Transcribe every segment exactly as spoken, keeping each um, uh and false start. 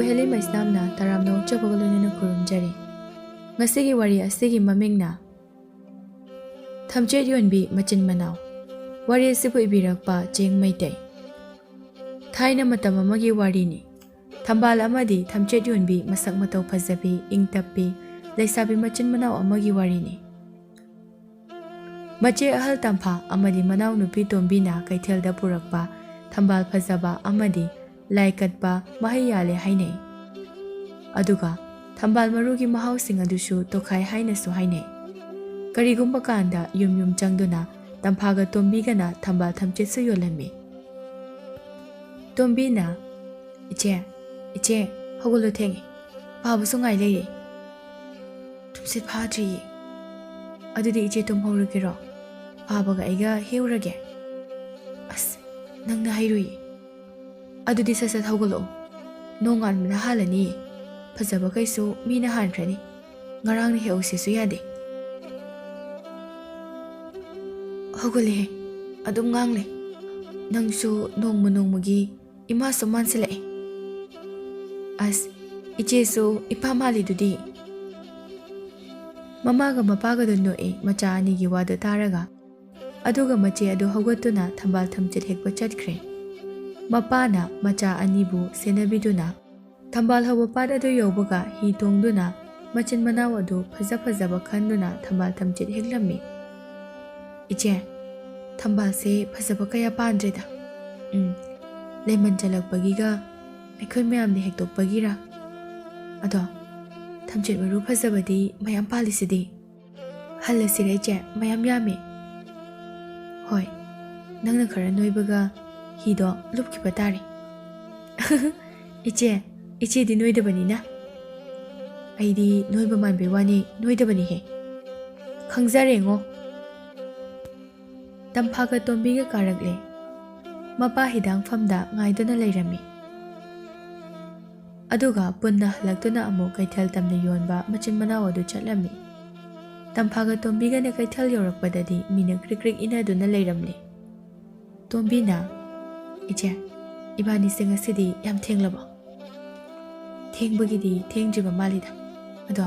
ꯀꯩꯊꯦꯜ ꯃꯩꯁꯅꯥꯝꯅ ꯇꯔꯥꯝꯅ ꯑꯣꯛꯆꯕꯒ ꯂꯣꯏꯅꯅ ꯈꯨꯔꯨꯝꯖꯔꯤ꯫ ꯉꯁꯤꯒꯤ ꯋꯥꯔꯤ ꯑꯁꯤꯒꯤ ꯃꯃꯤꯡꯅ ꯊꯝꯆꯦꯠ ꯌꯣꯟꯕꯤ ꯃꯆꯤꯟ ꯃꯅꯥꯎ꯫ ꯋꯥꯔꯤ ꯑꯁꯤꯕꯨ ꯏꯕꯤꯔꯛꯄ ꯆꯦꯡ ꯃꯩꯇꯩ꯫ ꯊꯥꯏꯅ ꯃꯇꯝ ꯑꯃꯒꯤ ꯋꯥꯔꯤꯅꯤ꯫ ꯊꯝꯕꯥꯜ ꯑꯃꯗꯤ ꯊꯝꯆꯦꯠ ꯌꯣꯟꯕꯤ ꯃꯁꯛ ꯃꯇꯧ ꯐꯖꯕꯤ, ꯏꯪ ꯇꯞꯄꯤ ꯂꯩꯁꯥꯕꯤ ꯃꯆꯤꯟ ꯃꯅꯥꯎ ꯑꯃꯒꯤ ꯋꯥꯔꯤꯅꯤ꯫ ꯃꯆꯦ ꯑꯍꯜ ꯇꯝꯐꯥ ꯑꯃꯗꯤ ꯃꯅꯥꯎꯅꯨꯄꯤ ꯇꯣꯝꯕꯤꯅ ꯀꯩꯊꯦꯜꯗ ꯄꯨꯔꯛꯄ ꯊꯝꯕꯥꯜ ꯐꯖꯕ ꯑꯃꯗꯤ ꯂꯥꯏ ꯀꯠꯄ ꯃꯍꯩ ꯌꯥꯜꯂꯦ ꯍꯥꯏꯅꯩ꯫ ꯑꯗꯨꯒ ꯊꯝꯕꯥꯜ ꯃꯔꯨꯒꯤ ꯃꯍꯥꯎꯁꯤꯡ ꯑꯗꯨꯁꯨ ꯇꯣꯈꯥꯏ ꯍꯥꯏꯅꯁꯨ ꯍꯥꯏꯅꯩ꯫ ꯀꯔꯤꯒꯨꯝꯕ ꯀꯥꯟꯗ ꯌꯨꯝ ꯌꯨꯝ ꯆꯪꯗꯨꯅ ꯇꯝꯐꯥꯒ ꯇꯣꯝꯕꯤꯒꯅ ꯊꯝꯕꯥꯜ ꯊꯝꯆꯦꯠꯁꯨ ꯌꯣꯜꯂꯝꯃꯤ꯫ ꯇꯣꯝꯕꯤꯅ, "ꯏꯆꯦ, ꯏꯆꯦ, ꯍꯧꯒꯠꯂꯣ, ꯊꯦꯡꯉꯦ꯫ ꯄꯥꯕꯁꯨ ꯉꯥꯏ ꯂꯩꯔꯦ꯫ ꯇꯨꯝꯁꯤꯠ ꯐꯥꯗ꯭ꯔꯤꯌꯦ꯫ ꯑꯗꯨꯗꯤ ꯏꯆꯦ ꯇꯨꯝꯍꯧꯔꯒꯦꯔꯣ? ꯄꯥꯕꯒ ꯑꯩꯒ ꯍꯦꯛꯎꯔꯒꯦ?" "ꯑꯁ, ꯅꯪꯅ ꯍꯩꯔꯨꯏꯌꯦ꯫ ꯑꯗꯨꯗꯤ ꯁꯠ ꯁꯠ ꯍꯧꯒꯠꯂꯛꯑꯣ꯫ ꯅꯣꯡ ꯉꯥꯟꯕꯅ ꯍꯥꯜꯂꯅꯤꯌꯦ꯫ ꯐꯖꯕ ꯀꯩꯁꯨ ꯃꯤꯅ ꯍꯥꯟꯈ꯭ꯔꯅꯤ꯫ ꯉꯔꯥꯡꯅ ꯍꯦꯛꯍꯧꯁꯤꯁꯨ ꯌꯥꯗꯦ꯫" "ꯍꯧꯒꯠꯂꯦꯍꯦ꯫ ꯑꯗꯨꯝ ꯉꯥꯡꯂꯦ꯫ ꯅꯪꯁꯨ ꯅꯣꯡꯃ ꯅꯣꯡꯃꯒꯤ ꯏꯃꯥ ꯁꯨꯝ ꯃꯥꯟꯁꯤꯜꯂꯛꯑꯦ꯫" "ꯑꯁ, ꯏꯆꯦꯁꯨ ꯏꯄꯥ ꯃꯥꯜꯂꯤꯗꯨꯗꯤ꯫" ꯃꯃꯥꯒ ꯃꯄꯥꯒꯗꯣ ꯅꯣꯛꯑꯦ ꯃꯆꯥ ꯑꯅꯤꯒꯤ ꯋꯥꯗꯣ ꯇꯥꯔꯒ꯫ ꯑꯗꯨꯒ ꯃꯆꯦ ꯑꯗꯨ ꯍꯧꯒꯠꯇꯨꯅ ꯊꯝꯕꯥꯜ ꯊꯝꯆꯦꯠ ꯍꯦꯛꯄ ꯆꯠꯈ꯭ꯔꯦ꯫ ꯃꯄꯥꯅ ꯃꯆꯥ ꯑꯅꯤꯕꯨ ꯁꯦꯟꯅꯕꯤꯗꯨꯅ ꯊꯝꯕꯥꯜ ꯍꯧꯕ ꯄꯥꯠ ꯑꯗꯨ ꯌꯧꯕꯒ ꯍꯤ ꯇꯣꯡꯗꯨꯅ ꯃꯆꯤꯟ ꯃꯅꯥꯎ ꯑꯗꯨ ꯐꯖ ꯐꯖꯕ ꯈꯟꯗꯨꯅ ꯊꯝꯕꯥꯜ ꯊꯝꯆꯦꯠ ꯍꯦꯛꯂꯝꯃꯤ꯫ "ꯏꯆꯦ, ꯊꯝꯕꯥꯜꯁꯦ ꯐꯖꯕ ꯀꯌꯥ ꯄꯥꯟꯗ꯭ꯔꯦꯗ꯫ ꯎꯝ, ꯂꯦꯃꯟ ꯆꯜꯂꯛꯄꯒꯤꯒ ꯑꯩꯈꯣꯏ ꯃꯌꯥꯝꯅ ꯍꯦꯛꯇꯣꯛꯄꯒꯤꯔ? ꯑꯗꯣ ꯊꯝꯆꯦꯠ ꯃꯔꯨ ꯐꯖꯕꯗꯤ ꯃꯌꯥꯝ ꯄꯥꯜꯂꯤꯁꯤꯗꯤ꯫ ꯍꯜꯂꯁꯤꯔ ꯏꯆꯦ? ꯃꯌꯥꯝ ꯌꯥꯝꯃꯦ꯫" "ꯍꯣꯏ, ꯅꯪꯅ ꯈꯔ ꯅꯣꯏꯕꯒ ꯍꯤꯗꯣ ꯂꯨꯞꯈꯤꯕ ꯇꯥꯔꯦ꯫" "ꯏꯆꯦ, ꯏꯆꯦꯗꯤ ꯅꯣꯏꯗꯕꯅꯤꯅ꯫" "ꯑꯩꯗꯤ ꯅꯣꯏꯕ ꯃꯥꯟꯕꯩ ꯋꯥꯅꯤ, ꯅꯣꯏꯗꯕꯅꯤꯍꯦ꯫" "ꯈꯪꯖꯔꯦꯉꯣ꯫" ꯇꯝꯐꯥꯒ ꯇꯣꯝꯕꯤꯒ ꯀꯥꯔꯛꯂꯦ꯫ ꯃꯄꯥ ꯍꯤꯗꯥꯡꯐꯝꯗ ꯉꯥꯏꯗꯨꯅ ꯂꯩꯔꯝꯃꯤ꯫ ꯑꯗꯨꯒ ꯄꯨꯟꯅ ꯍꯜꯂꯛꯇꯨꯅ ꯑꯃꯨꯛ ꯀꯩꯊꯦꯜ ꯇꯝꯅ ꯌꯣꯟꯕ ꯃꯆꯤꯟ ꯃꯅꯥꯎ ꯑꯗꯨ ꯆꯠꯂꯝꯃꯤ꯫ ꯇꯝꯐꯥꯒ ꯇꯣꯝꯕꯤꯒꯅ ꯀꯩꯊꯦꯜ ꯌꯧꯔꯛꯄꯗꯗꯤ ꯃꯤꯅ ꯀ꯭ꯔꯤꯛ ꯀ꯭ꯔꯤꯛ ꯏꯟꯅꯗꯨꯅ ꯂꯩꯔꯝꯂꯦ꯫ ꯇꯣꯝꯕꯤꯅ, "ꯏꯆꯦ, ꯏꯕꯥꯅꯤꯁꯦ ꯉꯁꯤꯗꯤ ꯌꯥꯝ ꯊꯦꯡꯂꯕꯣ?" ꯊꯦꯡꯕꯒꯤꯗꯤ ꯊꯦꯡꯗ꯭ꯔꯤꯕ ꯃꯥꯜꯂꯤꯗ꯫ ꯑꯗꯣ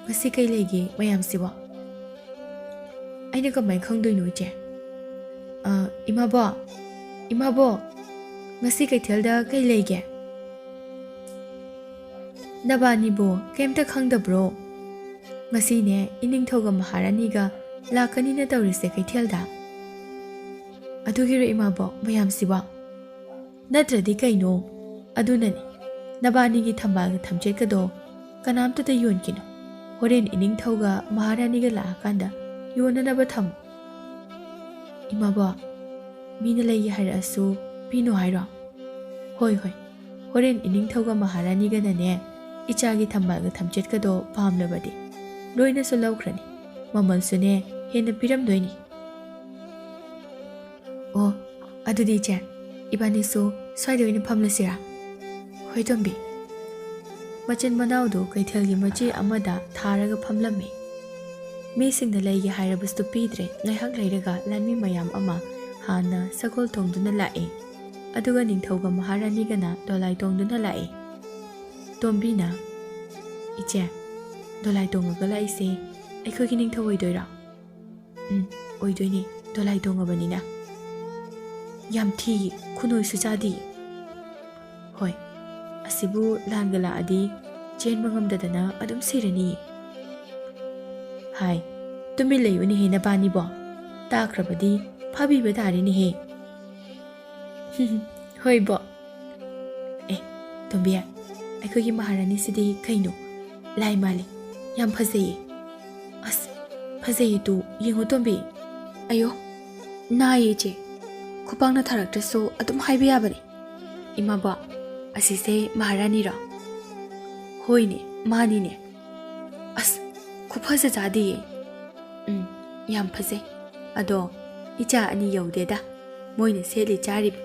ꯉꯁꯤ ꯀꯩ ꯂꯩꯒꯦ ꯃꯌꯥꯝꯁꯤꯕꯣ? ꯑꯩꯅ ꯀꯃꯥꯏꯅ ꯈꯪꯗꯣꯏꯅꯣ, ꯏꯆꯦ? ꯑ, ꯏꯃꯥꯕꯣꯛ, ꯏꯃꯥꯕꯣꯛ, ꯉꯁꯤ ꯀꯩꯊꯦꯜꯗ ꯀꯩ ꯂꯩꯒꯦ? ꯅꯕꯥꯅꯤꯕꯨ ꯀꯩꯝꯇ ꯈꯪꯗꯕ꯭ꯔꯣ? ꯉꯁꯤꯅꯦ ꯏꯅꯤꯡꯊꯧꯒ ꯃꯍꯥꯔꯥꯅꯤꯒ ꯂꯥꯛꯀꯅꯤꯅ ꯇꯧꯔꯤꯁꯦ ꯀꯩꯊꯦꯜꯗ꯫ ꯑꯗꯨꯒꯤꯔꯣ ꯏꯃꯥꯕꯣꯛ ꯃꯌꯥꯝꯁꯤꯕꯣ? ꯅꯠꯇ꯭ꯔꯗꯤ ꯀꯩꯅꯣ? ꯑꯗꯨꯅꯅꯤ, ꯅꯕꯥꯅꯤꯒꯤ ꯊꯝꯕꯥꯜꯒ ꯊꯝꯆꯦꯠꯀꯗꯣ ꯀꯅꯥꯝꯇꯗ ꯌꯣꯟꯈꯤꯅꯨ꯫ ꯍꯣꯔꯦꯟ ꯏꯅꯤꯡꯊꯧꯒ ꯃꯍꯥꯔꯥꯅꯤꯒ ꯂꯥꯛꯑꯀꯥꯟꯗ ꯌꯣꯟꯅꯅꯕ ꯊꯝꯃꯨ꯫ ꯏꯃꯥꯕꯣꯛ, ꯃꯤꯅ ꯂꯩꯒꯦ ꯍꯥꯏꯔꯛꯑꯁꯨ ꯄꯤꯅꯨ ꯍꯥꯏꯔꯣ? ꯍꯣꯏ, ꯍꯣꯏ, ꯍꯣꯔꯦꯟ ꯏꯅꯤꯡꯊꯧꯒ ꯃꯍꯥꯔꯥꯅꯤꯒꯅꯅꯦ ꯏꯆꯥꯒꯤ ꯊꯝꯕꯥꯜꯒ ꯊꯝꯆꯦꯠꯀꯗꯣ ꯄꯥꯝꯂꯕꯗꯤ ꯂꯣꯏꯅꯁꯨ ꯂꯧꯈ꯭ꯔꯅꯤ꯫ ꯃꯃꯜꯁꯨꯅꯦ ꯍꯦꯟꯅ ꯄꯤꯔꯝꯗꯣꯏꯅꯤ꯫ ꯑꯣ, ꯑꯗꯨꯗꯤ ꯏꯆꯦ, ꯏꯕꯥꯅꯤꯁꯨ ꯁ꯭ꯋꯥꯏꯗ ꯑꯣꯏꯅ ꯐꯝꯂꯁꯤꯔꯥ? ꯍꯣꯏ ꯇꯣꯝꯕꯤ꯫ ꯃꯆꯤꯟ ꯃꯅꯥꯎꯗꯨ ꯀꯩꯊꯦꯜꯒꯤ ꯃꯆꯤ ꯑꯃꯗ ꯊꯥꯔꯒ ꯐꯝꯂꯝꯃꯤ꯫ ꯃꯤꯁꯤꯡꯅ ꯂꯩꯒꯦ ꯍꯥꯏꯔꯕꯁꯨ ꯄꯤꯗ꯭ꯔꯦ꯫ ꯉꯥꯏꯍꯥꯛ ꯂꯩꯔꯒ ꯂꯥꯟꯃꯤ ꯃꯌꯥꯝ ꯑꯃ ꯍꯥꯟꯅ ꯁꯒꯣꯜ ꯇꯣꯡꯗꯨꯅ ꯂꯥꯛꯑꯦ꯫ ꯑꯗꯨꯒ ꯅꯤꯡꯊꯧꯒ ꯃꯍꯥꯔꯥꯅꯤꯒꯅ ꯗꯣꯂꯥꯏ ꯇꯣꯡꯗꯨꯅ ꯂꯥꯛꯑꯦ꯫ ꯇꯣꯝꯕꯤꯅ, "ꯏꯆꯦ, ꯗꯣꯂꯥꯏ ꯇꯣꯡꯉꯒ ꯂꯥꯛꯏꯁꯦ ꯑꯩꯈꯣꯏꯒꯤ ꯅꯤꯡꯊꯧ ꯑꯣꯏꯗꯣꯏꯔꯣ?" "ꯎꯝ, ꯑꯣꯏꯗꯣꯏꯅꯦ, ꯗꯣꯂꯥꯏ ꯇꯣꯡꯉꯕꯅꯤꯅ꯫" "ꯌꯥꯝ ꯊꯤ, ꯈꯨꯅꯣꯏꯁꯨ ꯆꯥꯗꯦ꯫" "ꯍꯣꯏ, ꯑꯁꯤꯕꯨ ꯂꯥꯟꯒ ꯂꯥꯛꯑꯗꯤ ꯆꯦꯟꯕ ꯉꯝꯗꯗꯅ ꯑꯗꯨꯝ ꯁꯤꯔꯅꯤ꯫" "ꯍꯥꯏ, ꯇꯨꯃꯤꯟ ꯂꯩꯌꯨꯅꯦꯍꯦ ꯅꯕꯥꯅꯤꯕꯣ, ꯇꯥꯈ꯭ꯔꯕꯗꯤ ꯐꯥꯕꯤꯕ ꯇꯥꯔꯦꯅꯦꯍꯦ꯫" "ꯍꯣꯏ ꯕꯣ꯫ ꯑꯦ, ꯇꯣꯝꯕꯤ, ꯑꯩꯈꯣꯏꯒꯤ ꯃꯍꯥꯔꯥꯅꯤꯁꯤꯗꯤ ꯀꯩꯅꯣ, ꯂꯥꯏ ꯃꯥꯜꯂꯤ, ꯌꯥꯝ ꯐꯖꯩꯌꯦ꯫" "ꯑꯁ, ꯐꯖꯩꯌꯦ ꯇꯨ, ꯌꯦꯡꯉꯣ ꯇꯣꯝꯕꯤ꯫" "ꯑꯌꯣ, ꯅꯥꯏꯌꯦ ꯏꯆꯦ, ꯈꯨꯄꯥꯛꯅ ꯊꯥꯔꯛꯇ꯭ꯔꯁꯨ ꯑꯗꯨꯝ ꯍꯥꯏꯕ ꯌꯥꯕꯅꯦ꯫" "ꯏꯃꯥꯕꯣ, ꯑꯁꯤꯁꯦ ꯃꯍꯥꯔꯥꯅꯤꯔꯣ?" "ꯍꯣꯏꯅꯦ, ꯃꯥꯅꯤꯅꯦ꯫ ꯑꯁ, ꯈꯨꯐꯖ ꯆꯥꯗꯤꯌꯦ꯫" "ꯎꯝ, ꯌꯥꯝ ꯐꯖꯩ꯫ ꯑꯗꯣ ꯏꯆꯥ ꯑꯅꯤ ꯌꯧꯗꯦꯗ꯫ ꯃꯣꯏꯅ ꯁꯦꯠꯂꯤ ꯆꯥꯔꯤꯕ,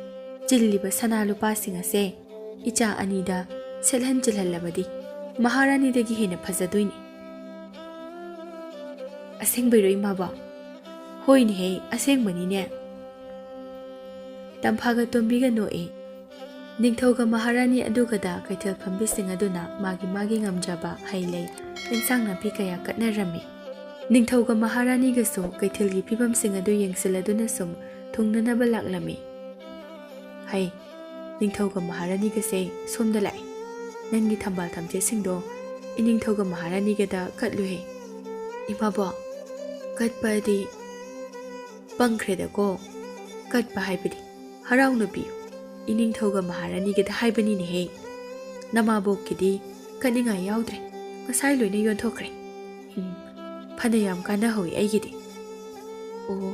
ꯆꯤꯜꯂꯤꯕ ꯁꯅꯥ ꯂꯨꯄꯥꯁꯤꯡ ꯑꯁꯦ ꯏꯆꯥ ꯑꯅꯤꯗ ꯁꯦꯠꯍꯟ ꯆꯤꯜꯍꯜꯂꯕꯗꯤ ꯃꯍꯥꯔꯥꯅꯤꯗꯒꯤ ꯍꯦꯟꯅ ꯐꯖꯗꯣꯏꯅꯤ꯫" "ꯑꯁꯦꯡꯕꯩꯔꯣ ꯏꯃꯥꯕꯣ?" "ꯍꯣꯏꯅꯦꯍꯦ, ꯑꯁꯦꯡꯕꯅꯤꯅꯦ꯫" ꯇꯝꯐꯥꯒ ꯇꯣꯝꯕꯤꯒ ꯅꯣꯛꯑꯦ꯫ ꯅꯤꯡꯊꯧꯒ ꯃꯍꯥꯔꯥꯅꯤ ꯑꯗꯨꯒꯗ ꯀꯩꯊꯦꯜ ꯐꯝꯕꯤꯁꯤꯡ ꯑꯗꯨꯅ ꯃꯥꯒꯤ ꯃꯥꯒꯤ ꯉꯝꯖꯕ ꯍꯩ ꯂꯩ, ꯏꯟꯁꯥꯡ ꯅꯥꯄꯤ ꯀꯌꯥ ꯀꯠꯅꯔꯝꯃꯤ꯫ ꯅꯤꯡꯊꯧꯒ ꯃꯍꯥꯔꯥꯅꯤꯒꯁꯨ ꯀꯩꯊꯦꯜꯒꯤ ꯐꯤꯕꯝꯁꯤꯡ ꯑꯗꯨ ꯌꯦꯡꯁꯤꯜꯂꯗꯨꯅ ꯁꯨꯝ ꯊꯨꯡꯅꯅꯕ ꯂꯥꯛꯂꯝꯃꯤ꯫ ꯍꯩ, ꯅꯤꯡꯊꯧꯒ ꯃꯍꯥꯔꯥꯅꯤꯒꯁꯦ ꯁꯣꯝꯗ ꯂꯥꯛꯑꯦ꯫ ꯅꯪꯒꯤ ꯊꯝꯕꯥꯜ ꯊꯝꯆꯦꯠꯁꯤꯡꯗꯣ ꯏꯅꯤꯡꯊꯧꯒ ꯃꯍꯥꯔꯥꯅꯤꯒꯗ ꯀꯠꯂꯨꯍꯦ꯫ ꯏꯃꯥꯕꯣꯛ, ꯀꯠꯄꯗꯤ ꯄꯪꯈ꯭ꯔꯦꯗꯀꯣ꯫ ꯀꯠꯄ ꯍꯥꯏꯕꯗꯤ ꯍꯔꯥꯎꯅ ꯄꯤꯌꯨ꯫ ꯏꯅꯤꯡꯊꯧꯒ ꯃꯍꯥꯔꯥꯅꯤꯒꯗ ꯍꯥꯏꯕꯅꯤꯅꯦꯍꯦ꯫ ꯅꯃꯥꯕꯣꯛꯀꯤꯗꯤ ꯀꯠꯅꯤꯡꯉꯥꯏ ꯌꯥꯎꯗ꯭ꯔꯦ꯫ ꯉꯁꯥꯏ ꯂꯣꯏꯅ ꯌꯣꯟꯊꯣꯛꯈ꯭ꯔꯦ꯫ ꯎꯝ, ꯐꯅ ꯌꯥꯝ ꯀꯥꯟꯅꯍꯧꯋꯤ ꯑꯩꯒꯤꯗꯤ꯫ ꯑꯣ,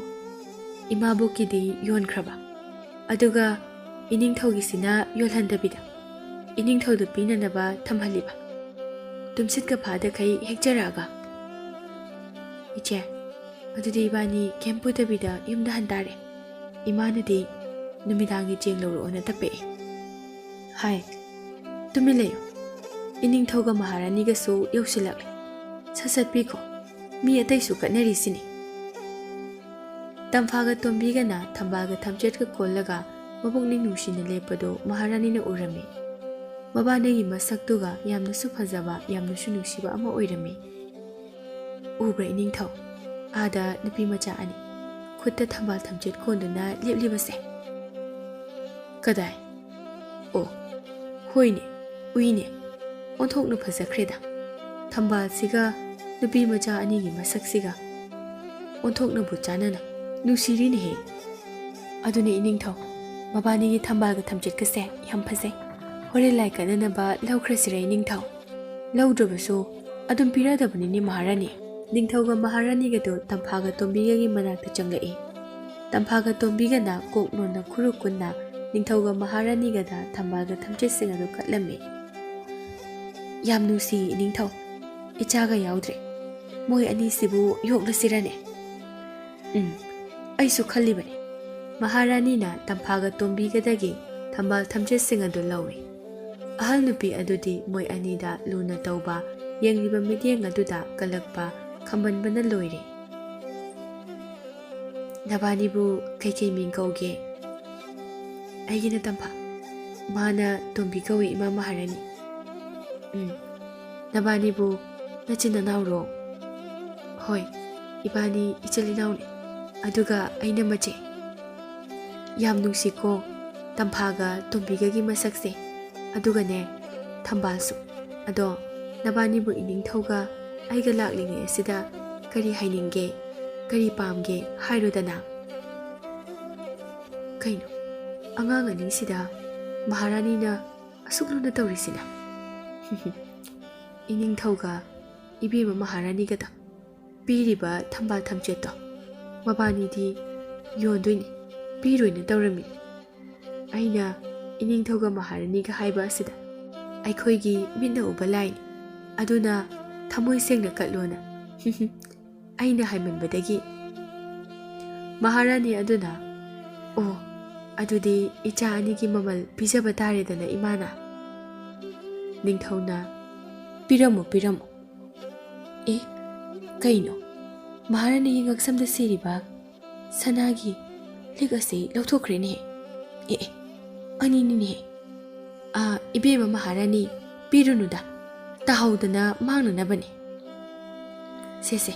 ꯏꯃꯥꯕꯣꯛꯀꯤꯗꯤ ꯌꯣꯟꯈ꯭ꯔꯕ? ꯑꯗꯨꯒ ꯏꯅꯤꯡꯊꯧꯒꯤꯁꯤꯅ ꯌꯣꯜꯍꯟꯗꯕꯤꯗ ꯏꯅꯤꯡꯊꯧꯗ ꯄꯤꯅꯅꯕ ꯊꯝꯍꯜꯂꯤꯕ? ꯇꯨꯝꯁꯤꯠꯀ ꯐꯥꯗꯈꯩ ꯍꯦꯛꯆꯔꯛꯑꯒ? ꯏꯆꯦ, ꯑꯗꯨꯗꯤ ꯏꯕꯥꯅꯤ ꯀꯩꯝ ꯄꯨꯗꯕꯤꯗ ꯌꯨꯝꯗ ꯍꯟꯇꯥꯔꯦ꯫ ꯏꯃꯥꯅꯗꯤ ꯅꯨꯃꯤꯗꯥꯡꯒꯤ ꯆꯦꯡ ꯂꯧꯔꯛꯑꯣꯅ ꯇꯞꯄꯛꯑꯦ꯫ ꯍꯥꯏ, ꯇꯨꯃꯤꯟ ꯂꯩꯌꯨ꯫ ꯏꯅꯤꯡꯊꯧꯒ ꯃꯍꯥꯔꯥꯅꯤꯒꯁꯨ ꯌꯧꯁꯤꯜꯂꯛꯂꯦ꯫ ꯁꯠ ꯁꯠ ꯄꯤꯈꯣ꯫ ꯃꯤ ꯑꯇꯩꯁꯨ ꯀꯠꯅꯔꯤꯁꯤꯅꯤ꯫ ꯇꯝꯐꯥꯒ ꯇꯣꯝꯕꯤꯒꯅ ꯊꯝꯕꯥꯜꯒ ꯊꯝꯆꯦꯠꯀ ꯀꯣꯜꯂꯒ ꯃꯄꯨꯛꯅꯤꯡ ꯅꯨꯡꯁꯤꯅ ꯂꯦꯞꯄꯗꯨ ꯃꯍꯥꯔꯥꯅꯤꯅ ꯎꯔꯝꯃꯤ꯫ ꯃꯕꯥꯅꯤꯒꯤ ꯃꯁꯛꯇꯨꯒ ꯌꯥꯝꯅꯁꯨ ꯐꯖꯕ, ꯌꯥꯝꯅꯁꯨ ꯅꯨꯡꯁꯤꯕ ꯑꯃ ꯑꯣꯏꯔꯝꯃꯤ꯫ ꯎꯕ꯭ꯔꯥ ꯏꯅꯤꯡꯊꯧ? ꯑꯥꯗ ꯅꯨꯄꯤ ꯃꯆꯥ ꯑꯅꯤ ꯈꯨꯠꯇ ꯊꯝꯕꯥꯜ ꯊꯝꯆꯦꯠ ꯀꯣꯟꯗꯨꯅ ꯂꯦꯞꯂꯤꯕꯁꯦ꯫ ꯀꯗꯥꯏ? ꯑꯣ, ꯍꯣꯏꯅꯦ, ꯎꯏꯅꯦ꯫ ꯑꯣꯟꯊꯣꯛꯅ ꯐꯖꯈ꯭ꯔꯦꯗ꯫ ꯊꯝꯕꯥꯜꯁꯤꯒ ꯅꯨꯄꯤ ꯃꯆꯥ ꯑꯅꯤꯒꯤ ꯃꯁꯛꯁꯤꯒ ꯑꯣꯟꯊꯣꯛꯅꯕꯨ ꯆꯥꯟꯅꯅ ꯅꯨꯡꯁꯤꯔꯤꯅꯦꯍꯦ꯫ ꯑꯗꯨꯅꯦ ꯏꯅꯤꯡꯊꯧ, ꯃꯕꯥꯅꯤꯒꯤ ꯊꯝꯕꯥꯜꯒ ꯊꯝꯆꯦꯠꯀꯁꯦ ꯌꯥꯝ ꯐꯖꯩ꯫ ꯍꯣꯔꯦꯟ ꯂꯥꯏ ꯀꯠꯅꯅꯕ ꯂꯧꯈ꯭ꯔꯁꯤꯔ ꯏꯅꯤꯡꯊꯧ? ꯂꯧꯗ꯭ꯔꯕꯁꯨ ꯑꯗꯨꯝ ꯄꯤꯔꯗꯕꯅꯤꯅꯦ ꯃꯍꯥꯔꯥꯅꯤ꯫ ꯅꯤꯡꯊꯧꯒ ꯃꯍꯥꯔꯥꯅꯤꯒꯗꯨ ꯇꯝꯐꯥꯒ ꯇꯣꯝꯕꯤꯒꯒꯤ ꯃꯅꯥꯛꯇ ꯆꯪꯂꯛꯏ꯫ ꯇꯝꯐꯥꯒ ꯇꯣꯝꯕꯤꯒꯅ ꯀꯣꯛ ꯅꯣꯟꯅ ꯈꯨꯔꯨ ꯀꯨꯟꯅ ꯅꯤꯡꯊꯧꯒ ꯃꯍꯥꯔꯥꯅꯤꯒꯗ ꯊꯝꯕꯥꯜꯒ ꯊꯝꯆꯦꯠꯁꯤꯡ ꯑꯗꯨ ꯀꯠꯂꯝꯃꯤ꯫ ꯌꯥꯝ ꯅꯨꯡꯁꯤꯌꯦ ꯏꯅꯤꯡꯊꯧ, ꯏꯆꯥꯒ ꯌꯥꯎꯗ꯭ꯔꯦ꯫ ꯃꯣꯏ ꯑꯅꯤꯁꯤꯕꯨ ꯌꯣꯛꯂꯁꯤꯔꯅꯦ? ꯎꯝ, ꯑꯩꯁꯨ ꯈꯜꯂꯤꯕꯅꯤ꯫ ꯃꯍꯥꯔꯥꯅꯤꯅ ꯇꯝꯐꯥꯒ ꯇꯣꯝꯕꯤꯒꯗꯒꯤ ꯊꯝꯕꯥꯜ ꯊꯝꯆꯦꯠꯁꯤꯡ ꯑꯗꯨ ꯂꯧꯏ꯫ ꯑꯍꯜ ꯅꯨꯄꯤ ꯑꯗꯨꯗꯤ ꯃꯣꯏ ꯑꯅꯤꯗ ꯂꯨꯅ ꯇꯧꯕ, ꯌꯦꯡꯂꯤꯕ ꯃꯤꯠꯌꯦꯡ ꯑꯗꯨꯗ ꯀꯜꯂꯛꯄ, ꯈꯝꯕꯟꯕꯅ ꯂꯣꯏꯔꯦ꯫ ꯅꯕꯥꯅꯤꯕꯨ ꯀꯩꯀꯩ ꯃꯤꯡ ꯀꯧꯒꯦ? ꯑꯩꯒꯤꯅ ꯇꯝꯐꯥ꯫ ꯃꯥꯅ ꯇꯣꯝꯕꯤ ꯀꯧꯏ, ꯏꯃꯥ ꯃꯍꯥꯔꯥꯅꯤ꯫ "ꯎꯝ, ꯅꯕꯥꯅꯤꯕꯨ ꯅꯆꯤꯟ ꯅꯅꯥꯎꯔꯣ?" "ꯍꯣꯏ, ꯏꯕꯥꯅꯤ ꯏꯆꯤꯜ ꯏꯅꯥꯎꯅꯤ꯫ ꯑꯗꯨꯒ ꯑꯩꯅ ꯃꯆꯦ꯫ ꯌꯥꯝ ꯅꯨꯡꯁꯤꯀꯣ ꯇꯝꯐꯥꯒ ꯇꯣꯝꯕꯤꯒꯒꯤ ꯃꯁꯛꯁꯦ꯫ ꯑꯗꯨꯒꯅꯦ, ꯊꯝꯕꯥꯜꯁꯨ꯫ ꯑꯗꯣ ꯅꯕꯥꯅꯤꯕꯨ ꯏꯅꯤꯡꯊꯧꯒ ꯑꯩꯒ ꯂꯥꯛꯂꯤꯉꯩ ꯑꯁꯤꯗ ꯀꯔꯤ ꯍꯥꯏꯅꯤꯡꯒꯦ, ꯀꯔꯤ ꯄꯥꯝꯒꯦ ꯍꯥꯏꯔꯣꯗꯅ?" ꯀꯩꯅꯣ, ꯑꯉꯥꯡ ꯑꯅꯤꯁꯤꯗ ꯃꯍꯥꯔꯥꯅꯤꯅ ꯑꯁꯨꯛ ꯂꯨꯅ ꯇꯧꯔꯤꯁꯤꯅ? ꯏꯅꯤꯡꯊꯧꯒ ꯏꯕꯦꯝꯃ ꯃꯍꯥꯔꯥꯅꯤꯒꯗ ꯄꯤꯔꯤꯕ ꯊꯝꯕꯥꯜ ꯊꯝꯆꯦꯠꯇꯣ ꯃꯕꯥꯅꯤꯗꯤ ꯌꯣꯟꯗꯣꯏꯅꯤ, ꯄꯤꯔꯣꯏꯅ ꯇꯧꯔꯝꯃꯤ꯫ ꯑꯩꯅ ꯏꯅꯤꯡꯊꯧꯒ ꯃꯍꯥꯔꯥꯅꯤꯒ ꯍꯥꯏꯕ ꯑꯁꯤꯗ ꯑꯩꯈꯣꯏꯒꯤ ꯃꯤꯠꯅ ꯎꯕ ꯂꯥꯏꯅꯤ, ꯑꯗꯨꯅ ꯊꯃꯣꯏ ꯁꯦꯡꯅ ꯀꯠꯂꯣꯅ꯫ ꯑꯩꯅ ꯍꯥꯏꯃꯟꯕꯗꯒꯤ ꯃꯍꯥꯔꯥꯅꯤ ꯑꯗꯨꯅ, "ꯑꯣ, ꯑꯗꯨꯗꯤ ꯏꯆꯥ ꯑꯅꯤꯒꯤ ꯃꯃꯜ ꯄꯤꯖꯕ ꯇꯥꯔꯦꯗꯅ, ꯏꯃꯥꯅ?" ꯅꯤꯡꯊꯧꯅ, "ꯄꯤꯔꯝꯃꯨ, ꯄꯤꯔꯝꯃꯨ꯫ ꯑꯦ, ꯀꯩꯅꯣ? ꯃꯍꯥꯔꯥꯅꯤꯒꯤ ꯉꯛꯁꯝꯗ ꯁꯤꯔꯤꯕ ꯁꯅꯥꯒꯤ ꯂꯤꯛ ꯑꯁꯤ ꯂꯧꯊꯣꯛꯈ꯭ꯔꯦꯅꯦ꯫ ꯑꯦ, ꯑꯦ, ꯑꯅꯤꯅꯤꯅꯦ꯫ ꯑꯥ, ꯏꯕꯦꯝꯃ ꯃꯍꯥꯔꯥꯅꯤ, ꯄꯤꯔꯨꯅꯨꯗ, ꯇꯥꯍꯧꯗꯅ ꯃꯥꯡꯅꯅꯕꯅꯦ꯫ ꯁꯦ, ꯁꯦ,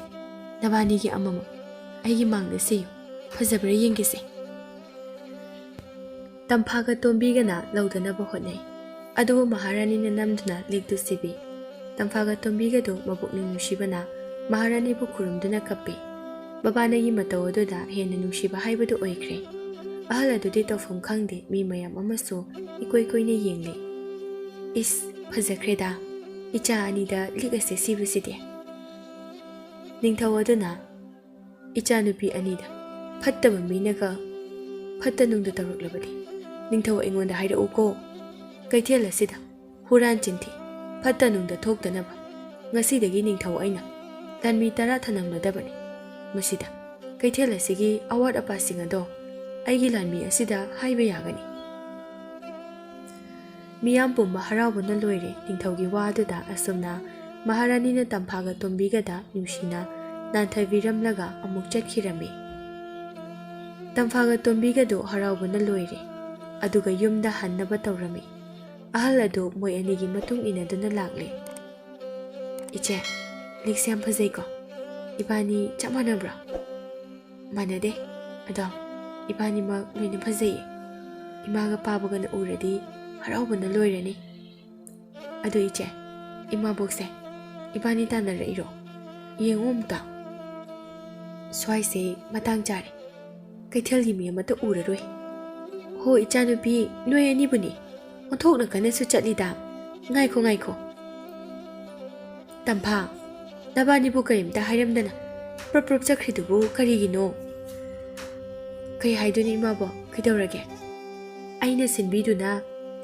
ꯅꯕꯥꯅꯤꯒꯤ ꯑꯃꯃꯝ ꯑꯩꯒꯤ ꯃꯥꯡꯗ ꯁꯤꯌꯨ, ꯐꯖꯕ꯭ꯔꯥ ꯌꯦꯡꯒꯦꯁꯦ꯫" ꯇꯝꯐꯥꯒ ꯇꯣꯝꯕꯤꯒꯅ ꯂꯧꯗꯅꯕ ꯍꯣꯠꯅꯩ, ꯑꯗꯨꯕꯨ ꯃꯍꯥꯔꯥꯅꯤꯅ ꯅꯝꯗꯨꯅ ꯂꯤꯛꯇꯨ ꯁꯤꯕꯤ꯫ ꯇꯝꯐꯥꯒ ꯇꯣꯝꯕꯤꯒꯗꯨ ꯃꯄꯨꯛꯅꯤꯡ ꯅꯨꯡꯁꯤꯕꯅ ꯃꯍꯥꯔꯥꯅꯤꯕꯨ ꯈꯨꯔꯨꯝꯗꯨꯅ ꯀꯞꯄꯤ꯫ ꯃꯕꯥꯅꯤꯒꯤ ꯃꯇꯧ ꯑꯗꯨꯗ ꯍꯦꯟꯅ ꯅꯨꯡꯁꯤꯕ ꯍꯥꯏꯕꯗꯨ ꯑꯣꯏꯈ꯭ꯔꯦ꯫ ꯑꯍꯜ ꯑꯗꯨꯗꯤ ꯇꯧꯐꯝ ꯈꯪꯗꯦ, ꯃꯤ ꯃꯌꯥꯝ ꯑꯃꯁꯨ ꯏꯀꯣꯏ ꯀꯣꯏꯅ ꯌꯦꯡꯂꯤ꯫ "ꯏꯁ, ꯐꯖꯈ꯭ꯔꯦꯗ, ꯏꯆꯥ ꯑꯅꯤꯗ ꯂꯤꯛ ꯑꯁꯦ ꯁꯤꯕꯁꯤꯗꯤ꯫" ꯅꯤꯡꯊꯧ ꯑꯗꯨꯅ, "ꯏꯆꯥꯅꯨꯄꯤ ꯑꯅꯤꯗ ꯐꯠꯇꯕ ꯃꯤꯅꯒ ꯐꯠꯇ ꯅꯨꯡꯗ ꯇꯧꯔꯛꯂꯕꯗꯤ ꯅꯤꯡꯊꯧ ꯑꯩꯉꯣꯟꯗ ꯍꯥꯏꯔꯛꯎꯀꯣ꯫ ꯀꯩꯊꯦꯜ ꯑꯁꯤꯗ ꯍꯨꯔꯥꯟ ꯆꯤꯟꯊꯤ, ꯐꯠꯇ ꯅꯨꯡꯗ ꯊꯣꯛꯇꯅꯕ ꯉꯁꯤꯗꯒꯤ ꯅꯤꯡꯊꯧ ꯑꯩꯅ ꯂꯥꯟꯃꯤ ꯇꯔꯥ ꯊꯅꯝꯂꯗꯕꯅꯤ꯫ ꯃꯁꯤꯗ ꯀꯩꯊꯦꯜ ꯑꯁꯤꯒꯤ ꯑꯋꯥꯠ ꯑꯄꯥꯁꯤꯡ ꯑꯗꯣ ꯑꯩꯒꯤ ꯂꯥꯟꯃꯤ ꯑꯁꯤꯗ ꯍꯥꯏꯕ ꯌꯥꯒꯅꯤ꯫" ꯃꯤꯌꯥꯝ ꯄꯨꯝꯕ ꯍꯔꯥꯎꯕꯅ ꯂꯣꯏꯔꯦ ꯅꯤꯡꯊꯧꯒꯤ ꯋꯥ ꯑꯗꯨꯗ꯫ ꯑꯁꯨꯝꯅ ꯃꯍꯥꯔꯥꯅꯤꯅ ꯇꯝꯐꯥꯒ ꯇꯣꯝꯕꯤꯒꯗ ꯅꯨꯡꯁꯤꯅ ꯅꯥꯟꯊꯕꯤꯔꯝꯂꯒ ꯑꯃꯨꯛ ꯆꯠꯈꯤꯔꯝꯃꯤ꯫ ꯇꯝꯐꯥꯒ ꯇꯣꯝꯕꯤꯒꯗꯨ ꯍꯔꯥꯎꯕꯅ ꯂꯣꯏꯔꯦ꯫ ꯑꯗꯨꯒ ꯌꯨꯝꯗ ꯍꯟꯅꯕ ꯇꯧꯔꯝꯃꯤ꯫ ꯑꯍꯜ ꯑꯗꯨ ꯃꯣꯏ ꯑꯅꯤꯒꯤ ꯃꯇꯨꯡ ꯏꯟꯅꯗꯨꯅ ꯂꯥꯛꯂꯦ꯫ "ꯏꯆꯦ, ꯂꯤꯛꯁꯦ ꯌꯥꯝ ꯐꯖꯩꯀꯣ꯫ ꯏꯕꯥꯅꯤ ꯆꯞ ꯃꯥꯟꯅꯕ꯭ꯔꯣ?" "ꯃꯥꯟꯅꯗꯦ꯫ ꯑꯗꯣ ꯏꯕꯥꯅꯤꯃꯛ ꯂꯣꯏꯅ ꯐꯖꯩꯌꯦ꯫ ꯏꯃꯥꯒ ꯄꯥꯕꯒꯅ ꯎꯔꯗꯤ ꯍꯔꯥꯎꯕꯅ ꯂꯣꯏꯔꯅꯤ꯫ ꯑꯗꯣ ꯏꯆꯦ, ꯏꯃꯥꯕꯣꯛꯁꯦ ꯏꯕꯥꯅꯤ ꯇꯥꯟꯅꯔꯛꯏꯔꯣ? ꯌꯦꯡꯉꯣ ꯑꯝꯇ꯫ ꯁ꯭ꯋꯥꯏꯁꯦ ꯃꯇꯥꯡ ꯆꯥꯔꯦ꯫ ꯀꯩꯊꯦꯜꯒꯤ ꯃꯤ ꯑꯃꯠꯇ ꯎꯔꯔꯣꯏ꯫ ꯍꯣ ꯏꯆꯥꯅꯨꯄꯤ, ꯅꯣꯏ ꯑꯅꯤꯕꯨꯅꯤ꯫ ꯑꯣꯟꯊꯣꯛꯅ ꯀꯟꯅꯁꯨ ꯆꯠꯂꯤꯗ꯫ ꯉꯥꯏꯈꯣ, ꯉꯥꯏꯈꯣ꯫ ꯇꯝꯐꯥ, ꯅꯕꯥꯅꯤꯕꯨ ꯀꯔꯤꯝꯇ ꯍꯥꯏꯔꯝꯗꯅ ꯄ꯭ꯔꯞ ꯄ꯭ꯔꯞ ꯆꯠꯈ꯭ꯔꯤꯗꯨꯕꯨ ꯀꯔꯤꯒꯤꯅꯣ?" "ꯀꯩ ꯍꯥꯏꯗꯣꯏꯅꯣ ꯏꯃꯥꯕꯣꯛ, ꯀꯩꯗꯧꯔꯒꯦ? ꯑꯩꯅ ꯁꯤꯟꯕꯤꯗꯨꯅ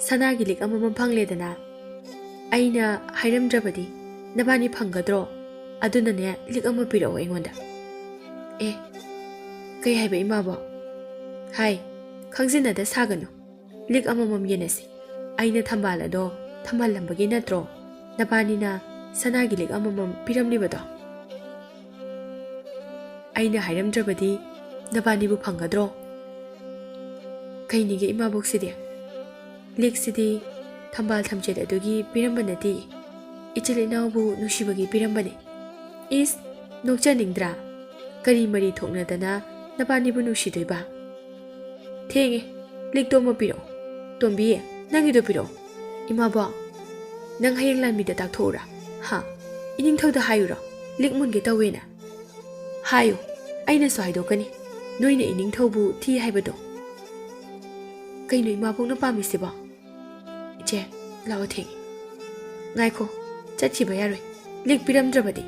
ꯁꯅꯥꯒꯤ ꯂꯤꯛ ꯑꯃꯃꯝ ꯐꯪꯂꯦꯗꯅ꯫ ꯑꯩꯅ ꯍꯥꯏꯔꯝꯗ꯭ꯔꯕꯗꯤ ꯅꯕꯥꯅꯤ ꯐꯪꯒꯗ꯭ꯔꯣ? ꯑꯗꯨꯅꯅꯦ, ꯂꯤꯛ ꯑꯃ ꯄꯤꯔꯛꯑꯣ ꯑꯩꯉꯣꯟꯗ꯫" "ꯑꯦ, ꯀꯩ ꯍꯥꯏꯕ ꯏꯃꯥꯕꯣꯛ?" "ꯍꯥꯏ, ꯈꯪꯖꯤꯟꯅꯗ ꯁꯥꯒꯅꯨ꯫ ꯂꯤꯛ ꯑꯃꯃꯝ ꯌꯦꯟꯅꯁꯤ꯫ ꯑꯩꯅ ꯊꯝꯕꯥꯜ ꯑꯗꯣ ꯊꯝꯍꯜꯂꯝꯕꯒꯤ ꯅꯠꯇ꯭ꯔꯣ ꯅꯕꯥꯅꯤꯅ ꯁꯅꯥꯒꯤ ꯂꯤꯛ ꯑꯃꯃꯝ ꯄꯤꯔꯝꯂꯤꯕꯗꯣ? ꯑꯩꯅ ꯍꯥꯏꯔꯝꯗ꯭ꯔꯕꯗꯤ ꯅꯕꯥꯅꯤꯕꯨ ꯐꯪꯒꯗ꯭ꯔꯣ?" "ꯀꯩꯅꯤꯒꯦ ꯏꯃꯥꯕꯣꯛꯁꯤꯗꯤ? ꯂꯤꯛꯁꯤꯗꯤ ꯊꯝꯕꯥꯜ ꯊꯝꯆꯦꯠ ꯑꯗꯨꯒꯤ ꯄꯤꯔꯝꯕ ꯅꯠꯇꯦ, ꯏꯆꯤꯜ ꯏꯅꯥꯎꯕꯨ ꯅꯨꯡꯁꯤꯕꯒꯤ ꯄꯤꯔꯝꯕꯅꯤ꯫" "ꯏꯁ, ꯅꯣꯛꯆꯅꯤꯡꯗ꯭ꯔꯥ? ꯀꯔꯤ ꯃꯔꯤ ꯊꯣꯛꯅꯗꯅ ꯅꯕꯥꯅꯤꯕꯨ ꯅꯨꯡꯁꯤꯗꯣꯏꯕ?" "ꯊꯦꯡꯉꯦ, ꯂꯤꯛꯇꯣ ꯑꯃ ꯄꯤꯔꯛꯑꯣ꯫ ꯇꯣꯝꯕꯤ, ꯅꯪꯒꯤꯗꯣ ꯄꯤꯔꯛꯑꯣ꯫" "ꯏꯃꯥꯕꯣꯛ, ꯅꯪ ꯍꯌꯦꯡ ꯂꯥꯟꯃꯤꯗ ꯇꯥꯛꯊꯣꯛꯎꯔꯥ? ꯍꯥ? ꯏꯅꯤꯡꯊꯧꯗ ꯍꯥꯏꯌꯨꯔꯣ ꯂꯤꯛ ꯃꯨꯟꯒꯦ ꯇꯧꯋꯦꯅ?" "ꯍꯥꯏꯌꯨ, ꯑꯩꯅꯁꯨ ꯍꯥꯏꯗꯣꯛꯀꯅꯤ ꯅꯣꯏꯅ ꯏꯅꯤꯡꯊꯧꯕꯨ ꯊꯤ ꯍꯥꯏꯕꯗꯣ꯫" "ꯀꯩꯅꯣ ꯏꯃꯥꯕꯣꯛꯅ ꯄꯥꯝꯃꯤꯁꯤꯕꯣ? ꯏꯆꯦ, ꯂꯥꯛꯑꯣ, ꯊꯦꯡꯉꯦ꯫" "ꯉꯥꯏꯈꯣ, ꯆꯠꯈꯤꯕ ꯌꯥꯔꯣꯏ꯫ ꯂꯤꯛ ꯄꯤꯔꯝꯗ꯭ꯔꯕꯗꯤ?"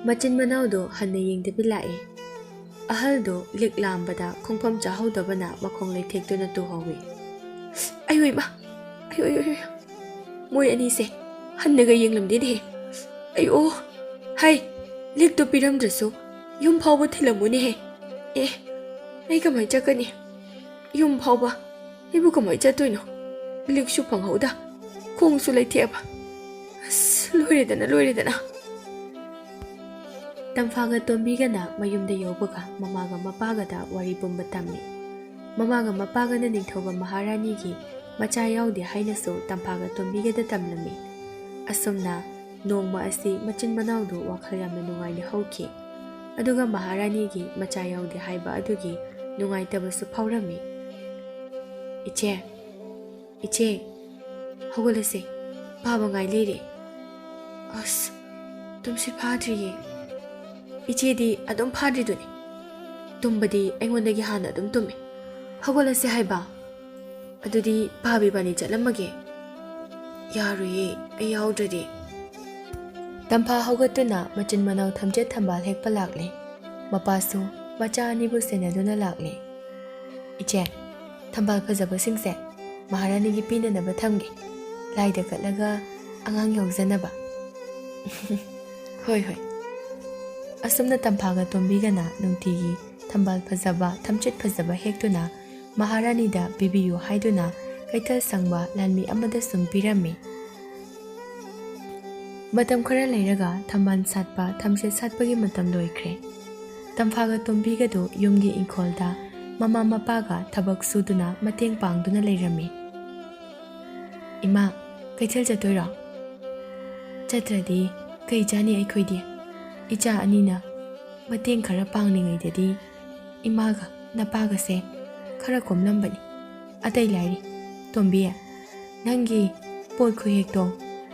ꯃꯆꯤꯟ ꯃꯅꯥꯎꯗꯣ ꯍꯟꯅ ꯌꯦꯡꯗꯕꯤ ꯂꯥꯛꯑꯦ꯫ ꯑꯍꯜꯗꯣ ꯂꯤꯛ ꯂꯥꯝꯕꯗ ꯈꯣꯡꯐꯝ ꯆꯥꯍꯧꯗꯕꯅ ꯃꯈꯣꯡ ꯂꯩꯊꯦꯛꯇꯨꯅ ꯇꯨꯍꯧꯏ꯫ "ꯑꯌꯣ ꯏꯃꯥ! ꯑꯌꯣ, ꯑꯌꯣ, ꯑꯌꯣ! ꯃꯣꯏ ꯑꯅꯤꯁꯦ ꯍꯟꯅꯒ ꯌꯦꯡꯂꯝꯗꯦꯅꯦꯍꯦ꯫ ꯑꯌꯣ! ꯍꯩ! ꯂꯤꯛꯇꯣ ꯄꯤꯔꯝꯗ꯭ꯔꯁꯨ ꯌꯨꯝ ꯐꯥꯎꯕ ꯊꯤꯜꯂꯝꯃꯨꯅꯦꯍꯦ꯫ ꯑꯦ, ꯑꯩ ꯀꯃꯥꯏ ꯆꯠꯀꯅꯤ? ꯌꯨꯝ ꯐꯥꯎꯕ ꯑꯩꯕꯨ ꯀꯃꯥꯏ ꯆꯠꯇꯣꯏꯅꯣ? ꯂꯤꯛꯁꯨ ꯐꯪꯍꯧꯗ, ꯈꯣꯡꯁꯨ ꯂꯩꯊꯦꯛꯑꯕ꯫ ꯑꯁ, ꯂꯣꯏꯔꯦꯗꯅ, ꯂꯣꯏꯔꯦꯗꯅ!" ꯇꯝꯐꯥꯒ ꯇꯣꯝꯕꯤꯒꯅ ꯃꯌꯨꯝꯗ ꯌꯧꯕꯒ ꯃꯃꯥꯒ ꯃꯄꯥꯒꯗ ꯋꯥꯔꯤ ꯄꯨꯝꯕ ꯇꯝꯃꯤ꯫ ꯃꯃꯥꯒ ꯃꯄꯥꯒꯅ ꯅꯤꯡꯊꯧꯒ ꯃꯍꯥꯔꯥꯅꯤꯒꯤ ꯃꯆꯥ ꯌꯥꯎꯗꯦ ꯍꯥꯏꯅꯁꯨ ꯇꯝꯐꯥꯒ ꯇꯣꯝꯕꯤꯒꯗ ꯇꯝꯂꯝꯃꯤ꯫ ꯑꯁꯨꯝꯅ ꯅꯣꯡꯃ ꯑꯁꯤ ꯃꯆꯤꯟ ꯃꯅꯥꯎꯗꯨ ꯋꯥꯈꯜ ꯌꯥꯝꯅ ꯅꯨꯡꯉꯥꯏꯅ ꯍꯧꯈꯤ꯫ ꯑꯗꯨꯒ ꯃꯍꯥꯔꯥꯅꯤꯒꯤ ꯃꯆꯥ ꯌꯥꯎꯗꯦ ꯍꯥꯏꯕ ꯑꯗꯨꯒꯤ ꯅꯨꯡꯉꯥꯏꯇꯕꯁꯨ ꯐꯥꯎꯔꯝꯃꯤ꯫ "ꯏꯆꯦ, ꯏꯆꯦ, ꯍꯧꯒꯠꯂꯁꯦ, ꯄꯥꯕ ꯉꯥꯏ ꯂꯩꯔꯦ꯫ ꯑꯁ, ꯇꯨꯝꯁꯤꯠ ꯐꯥꯗ꯭ꯔꯤꯌꯦ꯫ ꯏꯆꯦꯗꯤ ꯑꯗꯨꯝ ꯐꯥꯗ꯭ꯔꯤꯗꯨꯅꯤ꯫ ꯇꯨꯝꯕꯗꯤ ꯑꯩꯉꯣꯟꯗꯒꯤ ꯍꯥꯟꯅ ꯑꯗꯨꯝ ꯇꯨꯝꯃꯤ꯫ ꯍꯧꯒꯠꯂꯁꯦ ꯍꯥꯏꯕ꯫ ꯑꯗꯨꯗꯤ ꯄꯥꯕ ꯏꯕꯥꯅꯤ ꯆꯠꯂꯝꯃꯒꯦ꯫" "ꯌꯥꯔꯣꯏꯌꯦ, ꯑꯩ ꯌꯥꯎꯗ꯭ꯔꯗꯤ꯫" ꯇꯝꯐꯥ ꯍꯧꯒꯠꯇꯨꯅ ꯃꯆꯤꯟ ꯃꯅꯥꯎ ꯊꯝꯆꯦꯠ ꯊꯝꯕꯥꯜ ꯍꯦꯛꯄ ꯂꯥꯛꯂꯦ꯫ ꯃꯄꯥꯁꯨ ꯃꯆꯥ ꯑꯅꯤꯕꯨ ꯁꯦꯟꯅꯗꯨꯅ ꯂꯥꯛꯂꯦ꯫ "ꯏꯆꯦ, ꯊꯝꯕꯥꯜ ꯐꯖꯕꯁꯤꯡꯁꯦ ꯃꯍꯥꯔꯥꯅꯤꯒꯤ ꯄꯤꯅꯅꯕ ꯊꯝꯒꯦ꯫ ꯂꯥꯏꯗ ꯀꯠꯂꯒ ꯑꯉꯥꯡ ꯌꯥꯎꯖꯅꯕ꯫" "ꯍꯣꯏ, ꯍꯣꯏ꯫" ꯑꯁꯨꯝꯅ ꯇꯝꯐꯥꯒ ꯇꯣꯝꯕꯤꯒꯅ ꯅꯨꯡꯇꯤꯒꯤ ꯊꯝꯕꯥꯜ ꯐꯖꯕ, ꯊꯝꯆꯦꯠ ꯐꯖꯕ ꯍꯦꯛꯇꯨꯅ ꯃꯍꯥꯔꯥꯅꯤꯗ ꯄꯤꯕꯤꯌꯨ ꯍꯥꯏꯗꯨꯅ ꯀꯩꯊꯦꯜ ꯁꯪꯕ ꯂꯥꯟꯃꯤ ꯑꯃꯗ ꯁꯨꯝ ꯄꯤꯔꯝꯃꯤ꯫ ꯃꯇꯝ ꯈꯔ ꯂꯩꯔꯒ ꯊꯝꯕꯥꯜ ꯁꯥꯠꯄ, ꯊꯝꯆꯦꯠ ꯁꯥꯠꯄꯒꯤ ꯃꯇꯝ ꯂꯣꯏꯈ꯭ꯔꯦ꯫ ꯇꯝꯐꯥꯒ ꯇꯣꯝꯕꯤꯒꯗꯨ ꯌꯨꯝꯒꯤ ꯏꯪꯈꯣꯜꯗ ꯃꯃꯥ ꯃꯄꯥꯒ ꯊꯕꯛ ꯁꯨꯗꯨꯅ ꯃꯇꯦꯡ ꯄꯥꯡꯗꯨꯅ ꯂꯩꯔꯝꯃꯤ꯫ "ꯏꯃꯥ, ꯀꯩꯊꯦꯜ ꯆꯠꯇꯣꯏꯔꯣ?" "ꯆꯠꯇ꯭ꯔꯗꯤ ꯀꯩ ꯆꯥꯅꯤ ꯑꯩꯈꯣꯏꯗꯤ? ꯏꯆꯥ ꯑꯅꯤꯅ ꯃꯇꯦꯡ ꯈꯔ ꯄꯥꯡꯂꯤꯉꯩꯗꯗꯤ ꯏꯃꯥꯒ ꯅꯄꯥꯒꯁꯦ ꯈꯔ ꯀꯣꯝꯂꯝꯕꯅꯤ꯫ ꯑꯇꯩ ꯂꯥꯏꯔꯤ, ꯇꯣꯝꯕꯤ, ꯅꯪꯒꯤ ꯄꯣꯠ ꯈꯨꯍꯦꯛꯇꯣ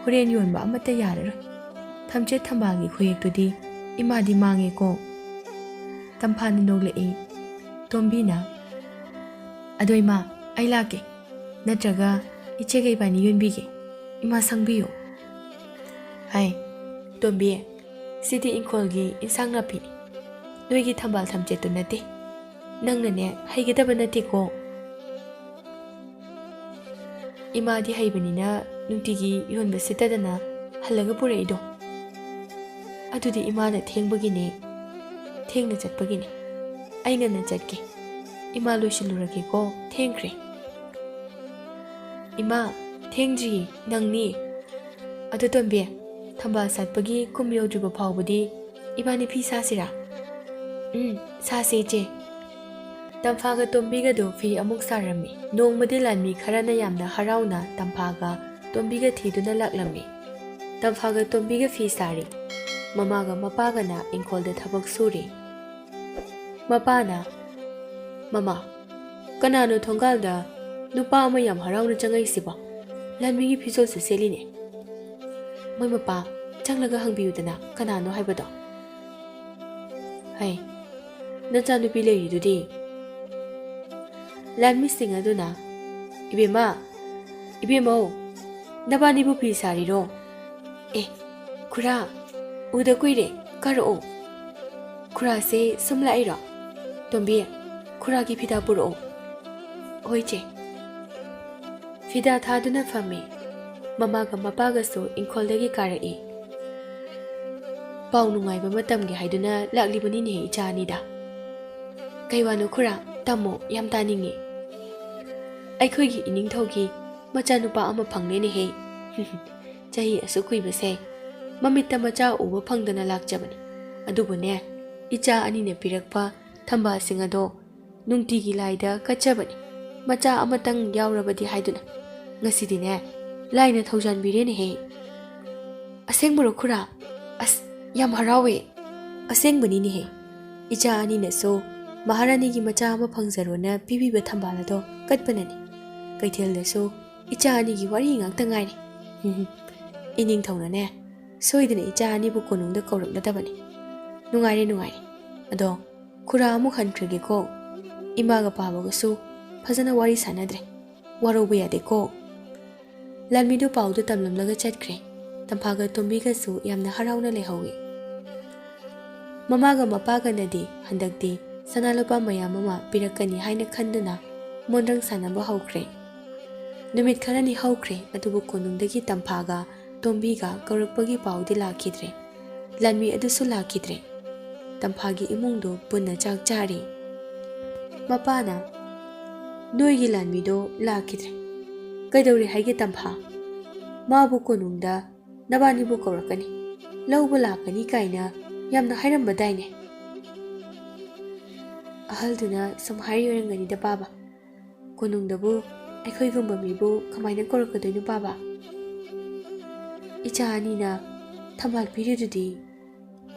ꯍꯣꯔꯦꯟ ꯌꯣꯟꯕ ꯑꯃꯠꯇ ꯌꯥꯔꯔꯣꯏ꯫ ꯊꯝꯆꯦꯠ ꯊꯝꯕꯥꯜꯒꯤ ꯈꯨꯍꯦꯛꯇꯨꯗꯤ ꯏꯃꯥꯗꯤ ꯃꯥꯡꯉꯦꯀꯣ꯫" ꯇꯝꯐꯥꯅ ꯅꯣꯛꯂꯛꯏ꯫ ꯇꯣꯝꯕꯤꯅ, "ꯑꯗꯣ ꯏꯃꯥ, ꯑꯩ ꯂꯥꯛꯀꯦ, ꯅꯠꯇ꯭ꯔꯒ ꯏꯆꯦꯒ ꯏꯕꯥꯅꯤ ꯌꯣꯟꯕꯤꯒꯦ꯫ ꯏꯃꯥ ꯁꯪꯕꯤꯌꯨ꯫" "ꯍꯥꯏ, ꯇꯣꯝꯕꯤ, ꯁꯤꯗꯤ ꯏꯪꯈꯣꯜꯒꯤ ꯏꯟꯁꯥꯡ ꯅꯥꯄꯤꯅꯤ꯫ ꯅꯣꯏꯒꯤ ꯊꯝꯕꯥꯜ ꯊꯝꯆꯦꯠꯇꯨ ꯅꯠꯇꯦ꯫ ꯅꯪꯅꯅꯦ ꯍꯩꯒꯗꯕ ꯅꯠꯇꯦꯀꯣ꯫" "ꯏꯃꯥꯗꯤ ꯍꯩꯕꯅꯤꯅ ꯅꯨꯡꯇꯤꯒꯤ ꯌꯣꯟꯕ ꯁꯤꯠꯇꯗꯅ ꯍꯜꯂꯒ ꯄꯨꯔꯛꯏꯗꯣ꯫ ꯑꯗꯨꯗꯤ ꯏꯃꯥꯅ ꯊꯦꯡꯕꯒꯤꯅꯦ, ꯊꯦꯡꯅ ꯆꯠꯄꯒꯤꯅꯦ꯫ ꯑꯩ ꯉꯟꯅ ꯆꯠꯀꯦ꯫ ꯏꯃꯥ, ꯂꯣꯏꯁꯤꯜꯂꯨꯔꯒꯦꯀꯣ, ꯊꯦꯡꯈ꯭ꯔꯦ꯫" "ꯏꯃꯥ, ꯊꯦꯡꯗ꯭ꯔꯤꯌꯦ, ꯅꯪꯅꯤ꯫ ꯑꯗꯣ ꯇꯣꯝꯕꯤ, ꯊꯝꯕꯥꯜ ꯁꯥꯠꯄꯒꯤ ꯀꯨꯝ ꯌꯧꯗ꯭ꯔꯤꯕ ꯐꯥꯎꯕꯗꯤ ꯏꯕꯥꯅꯤ ꯐꯤ ꯁꯥꯁꯤꯔꯥ?" "ꯎꯝ, ꯁꯥꯁꯦ ꯏꯆꯦ꯫" ꯇꯝꯐꯥꯒ ꯇꯣꯝꯕꯤꯒꯗꯨ ꯐꯤ ꯑꯃꯨꯛ ꯁꯥꯔꯝꯃꯤ꯫ ꯅꯣꯡꯃꯗꯤ ꯂꯥꯟꯃꯤ ꯈꯔꯅ ꯌꯥꯝꯅ ꯍꯔꯥꯎꯅ ꯇꯝꯐꯥꯒ ꯇꯣꯝꯕꯤꯒ ꯊꯤꯗꯨꯅ ꯂꯥꯛꯂꯝꯃꯤ꯫ ꯇꯝꯐꯥꯒ ꯇꯣꯝꯕꯤꯒ ꯐꯤ ꯁꯥꯔꯤ꯫ ꯃꯃꯥꯒ ꯃꯄꯥꯒꯅ ꯏꯪꯈꯣꯜꯗ ꯊꯕꯛ ꯁꯨꯔꯤ꯫ ꯃꯄꯥꯅ, "ꯃꯃꯥ, ꯀꯅꯥꯅꯣ ꯊꯣꯡꯒꯥꯜꯗ ꯅꯨꯄꯥ ꯑꯃ ꯌꯥꯝ ꯍꯔꯥꯎꯅ ꯆꯪꯉꯛꯏꯁꯤꯕꯣ? ꯂꯥꯟꯃꯤꯒꯤ ꯐꯤꯖꯣꯜꯁꯨ ꯁꯦꯠꯂꯤꯅꯦ꯫ ꯃꯣꯏ ꯃꯄꯥ, ꯆꯪꯂꯒ ꯍꯪꯕꯤꯌꯨꯗꯅ ꯀꯅꯥꯅꯣ ꯍꯥꯏꯕꯗꯣ꯫ ꯍꯩ, ꯅꯆꯥꯅꯨꯄꯤ ꯂꯩꯔꯤꯗꯨꯗꯤ?" ꯂꯥꯟꯃꯤꯁꯤꯡ ꯑꯗꯨꯅ, "ꯏꯕꯦꯝꯃ, ꯏꯕꯦꯝꯃꯧ, ꯅꯕꯥꯅꯤꯕꯨ ꯐꯤ ꯁꯥꯔꯤꯔꯣ? ꯑꯦ, ꯈꯨꯔꯥ, ꯎꯗ ꯀꯨꯏꯔꯦ, ꯀꯥꯔꯛꯑꯣ꯫ ꯈꯨꯔꯥꯁꯦ ꯁꯨꯝ ꯂꯥꯛꯏꯔꯣ? ꯇꯣꯝꯕꯤ, ꯈꯨꯔꯥꯒꯤ ꯐꯤꯗꯥ ꯄꯨꯔꯛꯑꯣ꯫" "ꯍꯣꯏ ꯆꯦ꯫" ꯐꯤꯗꯥ ꯊꯥꯗꯨꯅ ꯐꯝꯃꯤ꯫ ꯃꯃꯥꯒ ꯃꯄꯥꯒꯁꯨ ꯏꯪꯈꯣꯜꯗꯒꯤ ꯀꯥꯔꯛꯏ꯫ "ꯄꯥꯎ ꯅꯨꯡꯉꯥꯏꯕ ꯑꯃ ꯇꯝꯒꯦ ꯍꯥꯏꯗꯨꯅ ꯂꯥꯛꯂꯤꯕꯅꯤꯅꯦꯍꯦ ꯏꯆꯥ ꯑꯅꯤꯗ꯫" "ꯀꯩ ꯋꯥꯅꯣ ꯈꯨꯔꯥ? ꯇꯝꯃꯣ, ꯌꯥꯝ ꯇꯥꯅꯤꯡꯉꯤ꯫" "ꯑꯩꯈꯣꯏꯒꯤ ꯏꯅꯤꯡꯊꯧꯒꯤ ꯃꯆꯥꯅꯨꯄꯥ ꯑꯃ ꯐꯪꯂꯦꯅꯦꯍꯦ꯫ ꯆꯍꯤ ꯑꯁꯨꯛ ꯀꯨꯏꯕꯁꯦ ꯃꯃꯤꯠꯇ ꯃꯆꯥ ꯎꯕ ꯐꯪꯗꯅ ꯂꯥꯛꯆꯕꯅꯤ꯫ ꯑꯗꯨꯕꯨꯅꯦ, ꯏꯆꯥ ꯑꯅꯤꯅ ꯄꯤꯔꯛꯄ ꯊꯝꯕꯥꯜꯁꯤꯡ ꯑꯗꯣ ꯅꯨꯡꯇꯤꯒꯤ ꯂꯥꯏꯗ ꯀꯠꯆꯕꯅꯤ, ꯃꯆꯥ ꯑꯃꯇꯪ ꯌꯥꯎꯔꯕꯗꯤ ꯍꯥꯏꯗꯨꯅ꯫ ꯉꯁꯤꯗꯤꯅꯦ, ꯂꯥꯏꯅ ꯊꯧꯖꯥꯟꯕꯤꯔꯦꯅꯦꯍꯦ꯫" "ꯑꯁꯦꯡꯕꯔꯣ ꯈꯨꯔꯥ? ꯑꯁ, ꯌꯥꯝ ꯍꯔꯥꯎꯋꯦ꯫" "ꯑꯁꯦꯡꯕꯅꯤꯅꯦꯍꯦ꯫ ꯏꯆꯥ ꯑꯅꯤꯅꯁꯨ ꯃꯍꯥꯔꯥꯅꯤꯒꯤ ꯃꯆꯥ ꯑꯃ ꯐꯪꯖꯔꯣꯅ ꯄꯤꯕꯤꯕ ꯊꯝꯕꯥꯜ ꯑꯗꯣ ꯀꯠꯄꯅꯅꯤ꯫ ꯀꯩꯊꯦꯜꯗꯁꯨ ꯏꯆꯥ ꯑꯅꯤꯒꯤ ꯋꯥꯔꯤ ꯉꯥꯛꯇ ꯉꯥꯏꯔꯦ꯫ ꯏꯅꯤꯡꯊꯧꯅꯅꯦ, ꯁꯣꯏꯗꯅ ꯏꯆꯥ ꯑꯅꯤꯕꯨ ꯀꯣꯅꯨꯡꯗ ꯀꯧꯔꯛꯂꯗꯕꯅꯤ꯫ ꯅꯨꯡꯉꯥꯏꯔꯦ, ꯅꯨꯡꯉꯥꯏꯔꯦ꯫ ꯑꯗꯣ ꯈꯨꯔꯥ ꯑꯃꯨꯛ ꯍꯟꯈ꯭ꯔꯒꯦꯀꯣ꯫ ꯏꯃꯥꯒ ꯄꯥꯕꯒꯁꯨ ꯐꯖꯅ ꯋꯥꯔꯤ ꯁꯥꯟꯅꯗ꯭ꯔꯦ꯫ ꯋꯥꯔꯧꯕ ꯌꯥꯗꯦꯀꯣ꯫" ꯂꯥꯟꯃꯤꯗꯨ ꯄꯥꯎꯗꯨ ꯇꯝꯂꯝꯂꯒ ꯆꯠꯈ꯭ꯔꯦ꯫ ꯇꯝꯐꯥꯒ ꯇꯣꯝꯕꯤꯒꯁꯨ ꯌꯥꯝꯅ ꯍꯔꯥꯎꯅ ꯂꯩꯍꯧꯏ꯫ ꯃꯃꯥꯒ ꯃꯄꯥꯒꯅꯗꯤ ꯍꯟꯗꯛꯇꯤ ꯁꯅꯥ ꯂꯨꯄꯥ ꯃꯌꯥꯝ ꯑꯃ ꯄꯤꯔꯛꯀꯅꯤ ꯍꯥꯏꯅ ꯈꯟꯗꯨꯅ ꯃꯣꯟꯗ꯭ꯔꯪ ꯁꯥꯟꯅꯕ ꯍꯧꯈ꯭ꯔꯦ꯫ ꯅꯨꯃꯤꯠ ꯈꯔꯅꯤ ꯍꯧꯈ꯭ꯔꯦ, ꯑꯗꯨꯕꯨ ꯀꯣꯅꯨꯡꯗꯒꯤ ꯇꯝꯐꯥꯒ ꯇꯣꯝꯕꯤꯒ ꯀꯧꯔꯛꯄꯒꯤ ꯄꯥꯎꯗꯤ ꯂꯥꯛꯈꯤꯗ꯭ꯔꯦ꯫ ꯂꯥꯟꯃꯤ ꯑꯗꯨꯁꯨ ꯂꯥꯛꯈꯤꯗ꯭ꯔꯦ꯫ ꯇꯝꯐꯥꯒꯤ ꯏꯃꯨꯡꯗꯨ ꯄꯨꯟꯅ ꯆꯥꯛ ꯆꯥꯔꯤ꯫ ꯃꯄꯥꯅ, "ꯅꯣꯏꯒꯤ ꯂꯥꯟꯃꯤꯗꯣ ꯂꯥꯛꯈꯤꯗ꯭ꯔꯦ꯫ ꯀꯩꯗꯧꯔꯦ ꯍꯥꯏꯒꯦ ꯇꯝꯐꯥ? ꯃꯥꯕꯨ ꯀꯣꯅꯨꯡꯗ ꯅꯕꯥꯅꯤꯕꯨ ꯀꯧꯔꯛꯀꯅꯤ, ꯂꯧꯕ ꯂꯥꯛꯀꯅꯤ ꯀꯥꯏꯅ ꯌꯥꯝꯅ ꯍꯥꯏꯔꯝꯕꯗꯥꯏꯅꯦ?" ꯑꯍꯜꯗꯨꯅ ꯁꯨꯝ ꯍꯥꯏꯔꯤ ꯑꯣꯏꯔꯝꯒꯅꯤꯗ ꯄꯥꯕ꯫ ꯀꯣꯅꯨꯡꯗꯕꯨ ꯑꯩꯈꯣꯏꯒꯨꯝꯕ ꯃꯤꯕꯨ ꯀꯃꯥꯏꯅ ꯀꯧꯔꯛꯀꯗꯣꯏꯅꯣ ꯄꯥꯕ? ꯏꯆꯥ ꯑꯅꯤꯅ ꯊꯝꯕꯥꯜ ꯄꯤꯔꯤꯗꯨꯗꯤ꯫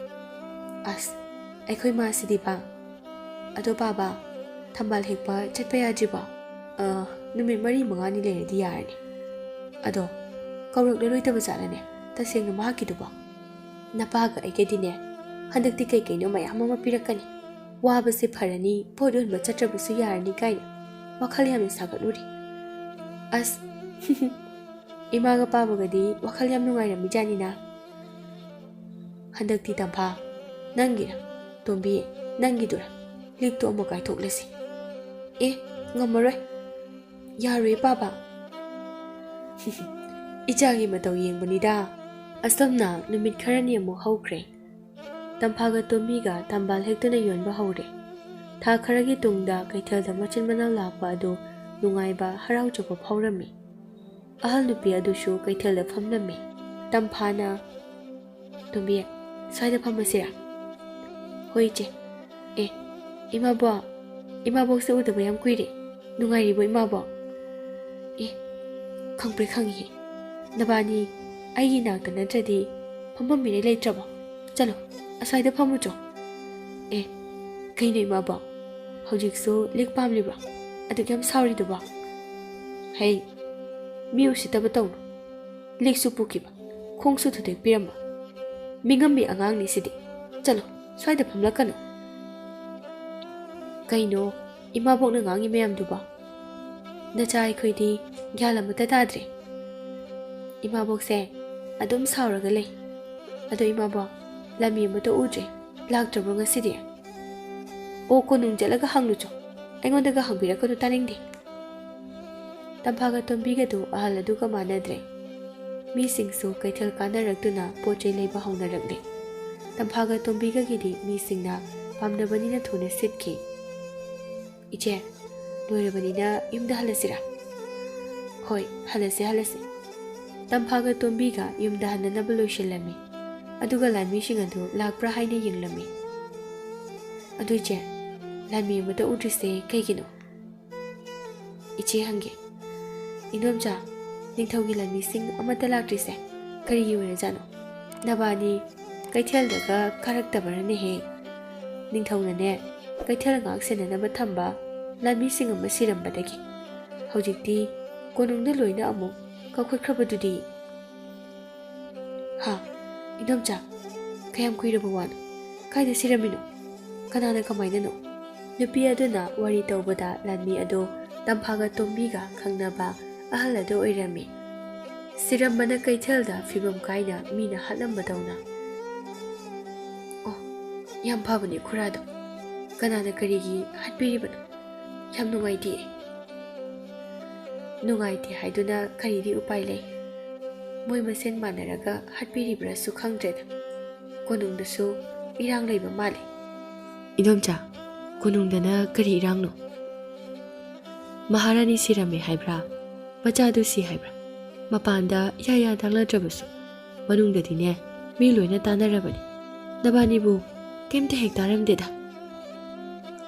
ꯑꯁ, ꯑꯩꯈꯣꯏ ꯃꯥꯁꯤꯗꯤꯕ꯫ ꯑꯗꯣ ꯄꯥꯕ, ꯊꯝꯕꯥꯜ ꯍꯦꯛꯄ ꯆꯠꯄ ꯌꯥꯗ꯭ꯔꯤꯕꯣ? ꯑ, ꯅꯨꯃꯤꯠ ꯃꯔꯤ ꯃꯉꯥꯅꯤ ꯂꯩꯔꯗꯤ ꯌꯥꯔꯅꯤ꯫ ꯑꯗꯣ ꯀꯧꯔꯛꯂꯔꯣꯏꯗꯕ ꯖꯥꯠꯂꯅꯦ ꯇꯁꯦꯡꯅ ꯃꯍꯥꯛꯀꯤꯗꯨꯕꯣ? ꯅꯄꯥꯒ ꯑꯩꯒꯗꯤꯅꯦ, ꯍꯟꯗꯛꯇꯤ ꯀꯩ ꯀꯩꯅꯣ ꯃꯌꯥꯝ ꯑꯃ ꯄꯤꯔꯛꯀꯅꯤ꯫ ꯋꯥꯕꯁꯦ ꯐꯔꯅꯤ, ꯄꯣꯠ ꯌꯣꯟꯕ ꯆꯠꯇ꯭ꯔꯕꯁꯨ ꯌꯥꯔꯅꯤ ꯀꯥꯏꯅ ꯋꯥꯈꯜ ꯌꯥꯝꯅ ꯁꯥꯒꯠꯂꯨꯔꯤ꯫ ꯑꯁ, ꯏꯃꯥꯒ ꯄꯥꯕꯒꯗꯤ ꯋꯥꯈꯜ ꯌꯥꯝ ꯅꯨꯡꯉꯥꯏꯔꯝꯃꯤꯖꯥꯠꯅꯤꯅ꯫ ꯍꯟꯗꯛꯇꯤ ꯇꯝꯐꯥ, ꯅꯪꯒꯤꯔ? ꯇꯣꯝꯕꯤ, ꯅꯪꯒꯤꯗꯨꯔ? ꯂꯤꯛꯇꯣ ꯑꯃ ꯀꯥꯏꯊꯣꯛꯂꯁꯤ꯫ ꯑꯦ, ꯉꯝꯃꯔꯣꯏ꯫ ꯌꯥꯔꯣꯏ ꯄꯥꯕ꯫ ꯏꯆꯥꯒꯤ ꯃꯇꯧ ꯌꯦꯡꯕꯅꯤꯗ꯫ ꯑꯁꯨꯝꯅ ꯅꯨꯃꯤꯠ ꯈꯔꯅꯤ ꯑꯃꯨꯛ ꯍꯧꯈ꯭ꯔꯦ꯫ ꯇꯝꯐꯥꯒ ꯇꯣꯝꯕꯤꯒ ꯊꯝꯕꯥꯜ ꯍꯦꯛꯇꯨꯅ ꯌꯣꯟꯕ ꯍꯧꯔꯦ꯫ ꯊꯥ ꯈꯔꯒꯤ ꯇꯨꯡꯗ ꯀꯩꯊꯦꯜꯗ ꯃꯆꯤꯟ ꯃꯅꯥꯎ ꯂꯥꯛꯄ ꯑꯗꯨ ꯅꯨꯡꯉꯥꯏꯕ, ꯍꯔꯥꯎꯖꯕ ꯐꯥꯎꯔꯝꯃꯤ꯫ ꯑꯍꯜ ꯅꯨꯄꯤ ꯑꯗꯨꯁꯨ ꯀꯩꯊꯦꯜꯗ ꯐꯝꯂꯝꯃꯤ꯫ ꯇꯝꯐꯥꯅ, "ꯇꯣꯝꯕꯤ, ꯁ꯭ꯋꯥꯏꯗ ꯐꯝꯃꯁꯤꯔꯥ?" "ꯍꯣꯏ, ꯏꯆꯦ꯫ ꯑꯦ, ꯏꯃꯥꯕꯣꯛ, ꯏꯃꯥꯕꯣꯛꯁꯦ ꯎꯗꯕ ꯌꯥꯝ ꯀꯨꯏꯔꯦ꯫ ꯅꯨꯡꯉꯥꯏꯔꯤꯕꯣ, ꯏꯃꯥꯕꯣꯛ?" "ꯑꯦ, ꯈꯪꯄ꯭ꯔꯦꯛ ꯈꯪꯉꯤꯍꯦ꯫ ꯅꯕꯥꯅꯤ ꯑꯩꯒꯤ ꯏꯅꯥꯛꯇ ꯅꯠꯇ꯭ꯔꯗꯤ ꯐꯝꯐꯝ ꯃꯤꯔꯩ ꯂꯩꯇ꯭ꯔꯕꯣ? ꯆꯠꯂꯣ, ꯑꯁ꯭ꯋꯥꯏꯗ ꯐꯝꯃꯨꯆꯣ꯫" "ꯑꯦ, ꯀꯩꯅꯣ ꯏꯃꯥꯕꯣꯛ? ꯍꯧꯖꯤꯛꯁꯨ ꯂꯤꯛ ꯄꯥꯝꯂꯤꯕ꯭ꯔꯣ? ꯑꯗꯨꯛ ꯌꯥꯝ ꯁꯥꯎꯔꯤꯗꯨꯕꯣ?" "ꯍꯩ, ꯃꯤ ꯎꯁꯤꯠꯇꯕ ꯇꯧꯅꯨ꯫ ꯂꯤꯛꯁꯨ ꯄꯨꯈꯤꯕ, ꯈꯣꯡꯁꯨ ꯊꯨꯗꯦꯛꯄꯤꯔꯝꯕ꯫ ꯃꯤꯉꯝꯕꯤ ꯑꯉꯥꯡꯅꯤ ꯁꯤꯗꯤ꯫ ꯆꯠꯂꯣ, ꯁ꯭ꯋꯥꯏꯗ ꯐꯝꯂꯛꯀꯅꯨ꯫" "ꯀꯩꯅꯣ ꯏꯃꯥꯕꯣꯛꯅ ꯉꯥꯡꯉꯤ ꯃꯌꯥꯝꯗꯨꯕꯣ? ꯅꯆꯥ ꯑꯩꯈꯣꯏꯗꯤ ꯒ꯭ꯌꯥꯟ ꯑꯃꯠꯇ ꯇꯥꯗ꯭ꯔꯦ꯫ ꯏꯃꯥꯕꯣꯛꯁꯦ ꯑꯗꯨꯝ ꯁꯥꯎꯔꯒ ꯂꯩ꯫ ꯑꯗꯣ ꯏꯃꯥꯕꯣꯛ, ꯂꯝꯃꯤ ꯑꯃꯠꯇ ꯎꯗ꯭ꯔꯦ, ꯂꯥꯛꯇ꯭ꯔꯕ꯭ꯔꯣ ꯉꯁꯤꯗꯤ?" "ꯑꯣ, ꯀꯣꯅꯨꯡ ꯆꯠꯂꯒ ꯍꯪꯂꯨꯆꯣ꯫ ꯑꯩꯉꯣꯟꯗꯒ ꯍꯪꯕꯤꯔꯛꯀꯅꯨ, ꯇꯥꯅꯤꯡꯗꯦ꯫" ꯇꯝꯐꯥꯒ ꯇꯣꯝꯕꯤꯒꯗꯨ ꯑꯍꯜ ꯑꯗꯨꯒ ꯃꯥꯟꯅꯗ꯭ꯔꯦ꯫ ꯃꯤꯁꯤꯡꯁꯨ ꯀꯩꯊꯦꯜ ꯀꯥꯅꯔꯛꯇꯨꯅ ꯄꯣꯠ ꯆꯩ ꯂꯩꯕ ꯍꯧꯅꯔꯛꯂꯦ꯫ ꯇꯝꯐꯥꯒ ꯇꯣꯝꯕꯤꯒꯒꯤꯗꯤ ꯃꯤꯁꯤꯡꯅ ꯄꯥꯝꯅꯕꯅꯤꯅ ꯊꯨꯅ ꯁꯤꯠꯈꯤ꯫ "ꯏꯆꯦ, ꯂꯣꯏꯔꯕꯅꯤꯅ ꯌꯨꯝꯗ ꯍꯜꯂꯁꯤꯔꯥ?" "ꯍꯣꯏ, ꯍꯜꯂꯁꯤ, ꯍꯜꯂꯁꯤ꯫" ꯇꯝꯐꯥꯒ ꯇꯣꯝꯕꯤꯒ ꯌꯨꯝꯗ ꯍꯟꯅꯅꯕ ꯂꯣꯏꯁꯤꯜꯂꯝꯃꯤ꯫ ꯑꯗꯨꯒ ꯂꯥꯟꯃꯤꯁꯤꯡ ꯑꯗꯨ ꯂꯥꯛꯄ꯭ꯔꯥ ꯍꯥꯏꯅ ꯌꯦꯡꯂꯝꯃꯤ꯫ "ꯑꯗꯨ ꯏꯆꯦ, ꯂꯥꯟꯃꯤ ꯑꯃꯠꯇ ꯎꯗ꯭ꯔꯤꯁꯦ ꯀꯩꯒꯤꯅꯣ? ꯏꯆꯦ ꯍꯪꯒꯦ꯫ ꯏꯗꯣꯝꯆꯥ, ꯅꯤꯡꯊꯧꯒꯤ ꯂꯥꯟꯃꯤꯁꯤꯡ ꯑꯃꯠꯇ ꯂꯥꯛꯇ꯭ꯔꯤꯁꯦ ꯀꯔꯤꯒꯤ ꯑꯣꯏꯔꯖꯥꯠꯅꯣ? ꯅꯕꯥꯅꯤ ꯀꯩꯊꯦꯜꯗꯒ ꯀꯥꯔꯛꯇꯕꯔꯅꯦꯍꯦ? ꯅꯤꯡꯊꯧꯅꯅꯦ, ꯀꯩꯊꯦꯜ ꯉꯥꯛ ꯁꯦꯟꯅꯅꯕ ꯊꯝꯕ ꯂꯥꯟꯃꯤꯁꯤꯡ ꯑꯃ ꯁꯤꯔꯝꯕꯗꯒꯤ ꯍꯧꯖꯤꯛꯇꯤ ꯀꯣꯅꯨꯡꯗ ꯂꯣꯏꯅ ꯑꯃꯨꯛ ꯀꯥꯎꯈꯠꯈ꯭ꯔꯕꯗꯨꯗꯤ꯫ ꯍꯥ? ꯏꯗꯣꯝꯆꯥ, ꯀꯌꯥꯝ ꯀꯨꯏꯔꯕ ꯋꯥꯅꯣ? ꯀꯥꯏꯗ ꯁꯤꯔꯝꯃꯤꯅꯣ? ꯀꯅꯥꯅ ꯀꯃꯥꯏꯅꯅꯣ? ꯅꯨꯄꯤ ꯑꯗꯨꯅ ꯋꯥꯔꯤ ꯇꯧꯕꯗ ꯂꯥꯟꯃꯤ ꯑꯗꯨ ꯇꯝꯐꯥꯒ ꯇꯣꯝꯕꯤꯒ ꯈꯪꯅꯕ ꯑꯍꯜ ꯑꯗꯨ ꯑꯣꯏꯔꯝꯃꯤ꯫ ꯁꯤꯔꯝꯕꯅ ꯀꯩꯊꯦꯜꯗ ꯐꯤꯕꯝ ꯀꯥꯏꯅ ꯃꯤꯅ ꯍꯥꯠꯂꯝꯕꯗꯧꯅ꯫ ꯑꯣ, ꯌꯥꯝ ꯐꯕꯅꯦ ꯈꯨꯔꯥꯗꯣ꯫ ꯀꯅꯥꯅ ꯀꯔꯤꯒꯤ ꯍꯥꯠꯄꯤꯔꯤꯕꯅꯣ? ꯌꯥꯝ ꯅꯨꯡꯉꯥꯏꯇꯦ꯫ ꯅꯨꯡꯉꯥꯏꯇꯦ ꯍꯥꯏꯗꯨꯅ ꯀꯔꯤꯗꯤ ꯎꯄꯥꯏ ꯂꯩ? ꯃꯣꯏ ꯃꯁꯦꯟ ꯃꯥꯟꯅꯔꯒ ꯍꯥꯠꯄꯤꯔꯤꯕ꯭ꯔꯥꯁꯨ ꯈꯪꯗ꯭ꯔꯦꯗ꯫ ꯀꯣꯅꯨꯡꯗꯁꯨ ꯏꯔꯥꯡ ꯂꯩꯕ ꯃꯥꯜꯂꯦ꯫ ꯏꯗꯣꯝꯆꯥ, ꯀꯣꯅꯨꯡꯗꯅ ꯀꯔꯤ ꯏꯔꯥꯡꯅꯣ? ꯃꯍꯥꯔꯥꯅꯤ ꯁꯤꯔꯝꯃꯦ ꯍꯥꯏꯕ꯭ꯔꯥ? ꯃꯆꯥꯗꯨ ꯁꯤ ꯍꯥꯏꯕ꯭ꯔꯥ? ꯃꯄꯥꯟꯗ ꯌꯥ ꯌꯥ ꯇꯥꯡꯅꯗ꯭ꯔꯕꯁꯨ ꯃꯅꯨꯡꯗꯗꯤꯅꯦ, ꯃꯤ ꯂꯣꯏꯅ ꯇꯥꯟꯅꯔꯕꯅꯤ꯫ ꯅꯕꯥꯅꯤꯕꯨ ꯀꯩꯝꯇ ꯍꯦꯛ ꯇꯥꯔꯝꯗꯦꯗ꯫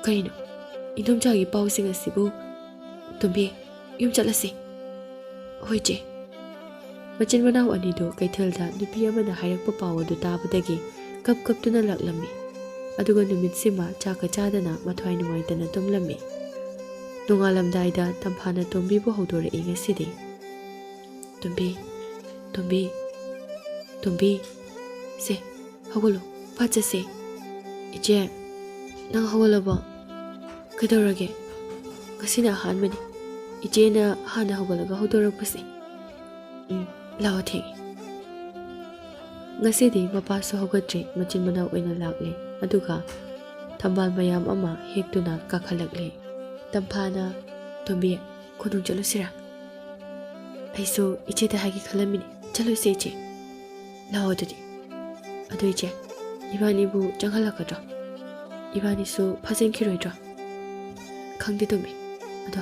ꯀꯩꯅꯣ, ꯏꯗꯣꯝꯆꯥꯒꯤ ꯄꯥꯎꯁꯤꯡ ꯑꯁꯤꯕꯨ? ꯇꯣꯝꯕꯤ, ꯌꯨꯝ ꯆꯠꯂꯁꯤ꯫ ꯍꯣꯏ ꯆꯦ꯫ ꯃꯆꯤꯟ ꯃꯅꯥꯎ ꯑꯅꯤꯗꯨ ꯀꯩꯊꯦꯜꯗ ꯅꯨꯄꯤ ꯑꯃꯅ ꯍꯥꯏꯔꯛꯄ ꯄꯥꯎ ꯑꯗꯨ ꯇꯥꯕꯗꯒꯤ ꯀꯞ ꯀꯞꯇꯨꯅ ꯂꯥꯛꯂꯝꯃꯤ꯫ ꯑꯗꯨꯒ ꯅꯨꯃꯤꯠꯁꯤꯃ ꯆꯥꯛꯀ ꯆꯥꯗꯅ ꯃꯊ꯭ꯋꯥꯏ ꯅꯨꯡꯉꯥꯏꯇꯅ ꯇꯨꯝꯂꯝꯃꯤ꯫ ꯅꯣꯡꯉꯥꯜꯂꯝꯗꯥꯏꯗ ꯇꯝꯐꯥꯅ ꯇꯣꯝꯕꯤꯕꯨ ꯍꯧꯗꯣꯔꯛꯏ ꯉꯁꯤꯗꯤ꯫ ꯇꯣꯝꯕꯤ, ꯇꯣꯝꯕꯤ, ꯇꯣꯝꯕꯤ, ꯁꯦ, ꯍꯧꯒꯠꯂꯣ, ꯐꯠ ꯆꯠꯁꯦ꯫ ꯏꯆꯦ, ꯅꯪ ꯍꯧꯒꯠꯂꯕꯣ? ꯀꯩꯗꯧꯔꯒꯦ? ꯉꯁꯤꯅ ꯑꯍꯥꯟꯕꯅꯤ꯫ ꯏꯆꯦꯅ ꯍꯥꯟꯅ ꯍꯧꯒꯠꯂꯒ ꯍꯧꯗꯣꯔꯛꯄꯁꯦ꯫ ꯎꯝ, ꯂꯥꯛꯑꯣ, ꯊꯦꯡꯉꯦ꯫ ꯉꯁꯤꯗꯤ ꯃꯄꯥꯁꯨ ꯍꯧꯒꯠꯇ꯭ꯔꯤ, ꯃꯆꯤꯟ ꯃꯅꯥꯎ ꯑꯣꯏꯅ ꯂꯥꯛꯂꯦ꯫ ꯑꯗꯨꯒ ꯊꯝꯕꯥꯜ ꯃꯌꯥꯝ ꯑꯃ ꯍꯦꯛꯇꯨꯅ ꯀꯥꯈꯠꯂꯛꯂꯦ꯫ ꯇꯝꯐꯥꯅ, "ꯇꯣꯝꯕꯤ, ꯀꯣꯅꯨꯡ ꯆꯠꯂꯨꯁꯤꯔꯥ?" "ꯑꯩꯁꯨ ꯏꯆꯦꯗ ꯍꯥꯏꯒꯦ ꯈꯜꯂꯝꯃꯤꯅꯦ꯫ ꯆꯠꯂꯨꯁꯦ, ꯏꯆꯦ꯫ ꯂꯥꯛꯑꯣ ꯑꯗꯨꯗꯤ꯫ ꯑꯗꯨ ꯏꯆꯦ, ꯏꯕꯥꯅꯤꯕꯨ ꯆꯪꯍꯜꯂꯛꯀꯗ꯭ꯔꯣ? ꯏꯕꯥꯅꯤꯁꯨ ꯐꯥꯖꯤꯟꯈꯤꯔꯣꯏꯗ꯭ꯔꯣ?" "ꯈꯪꯗꯦ ꯇꯣꯝꯕꯤ꯫ ꯑꯗꯣ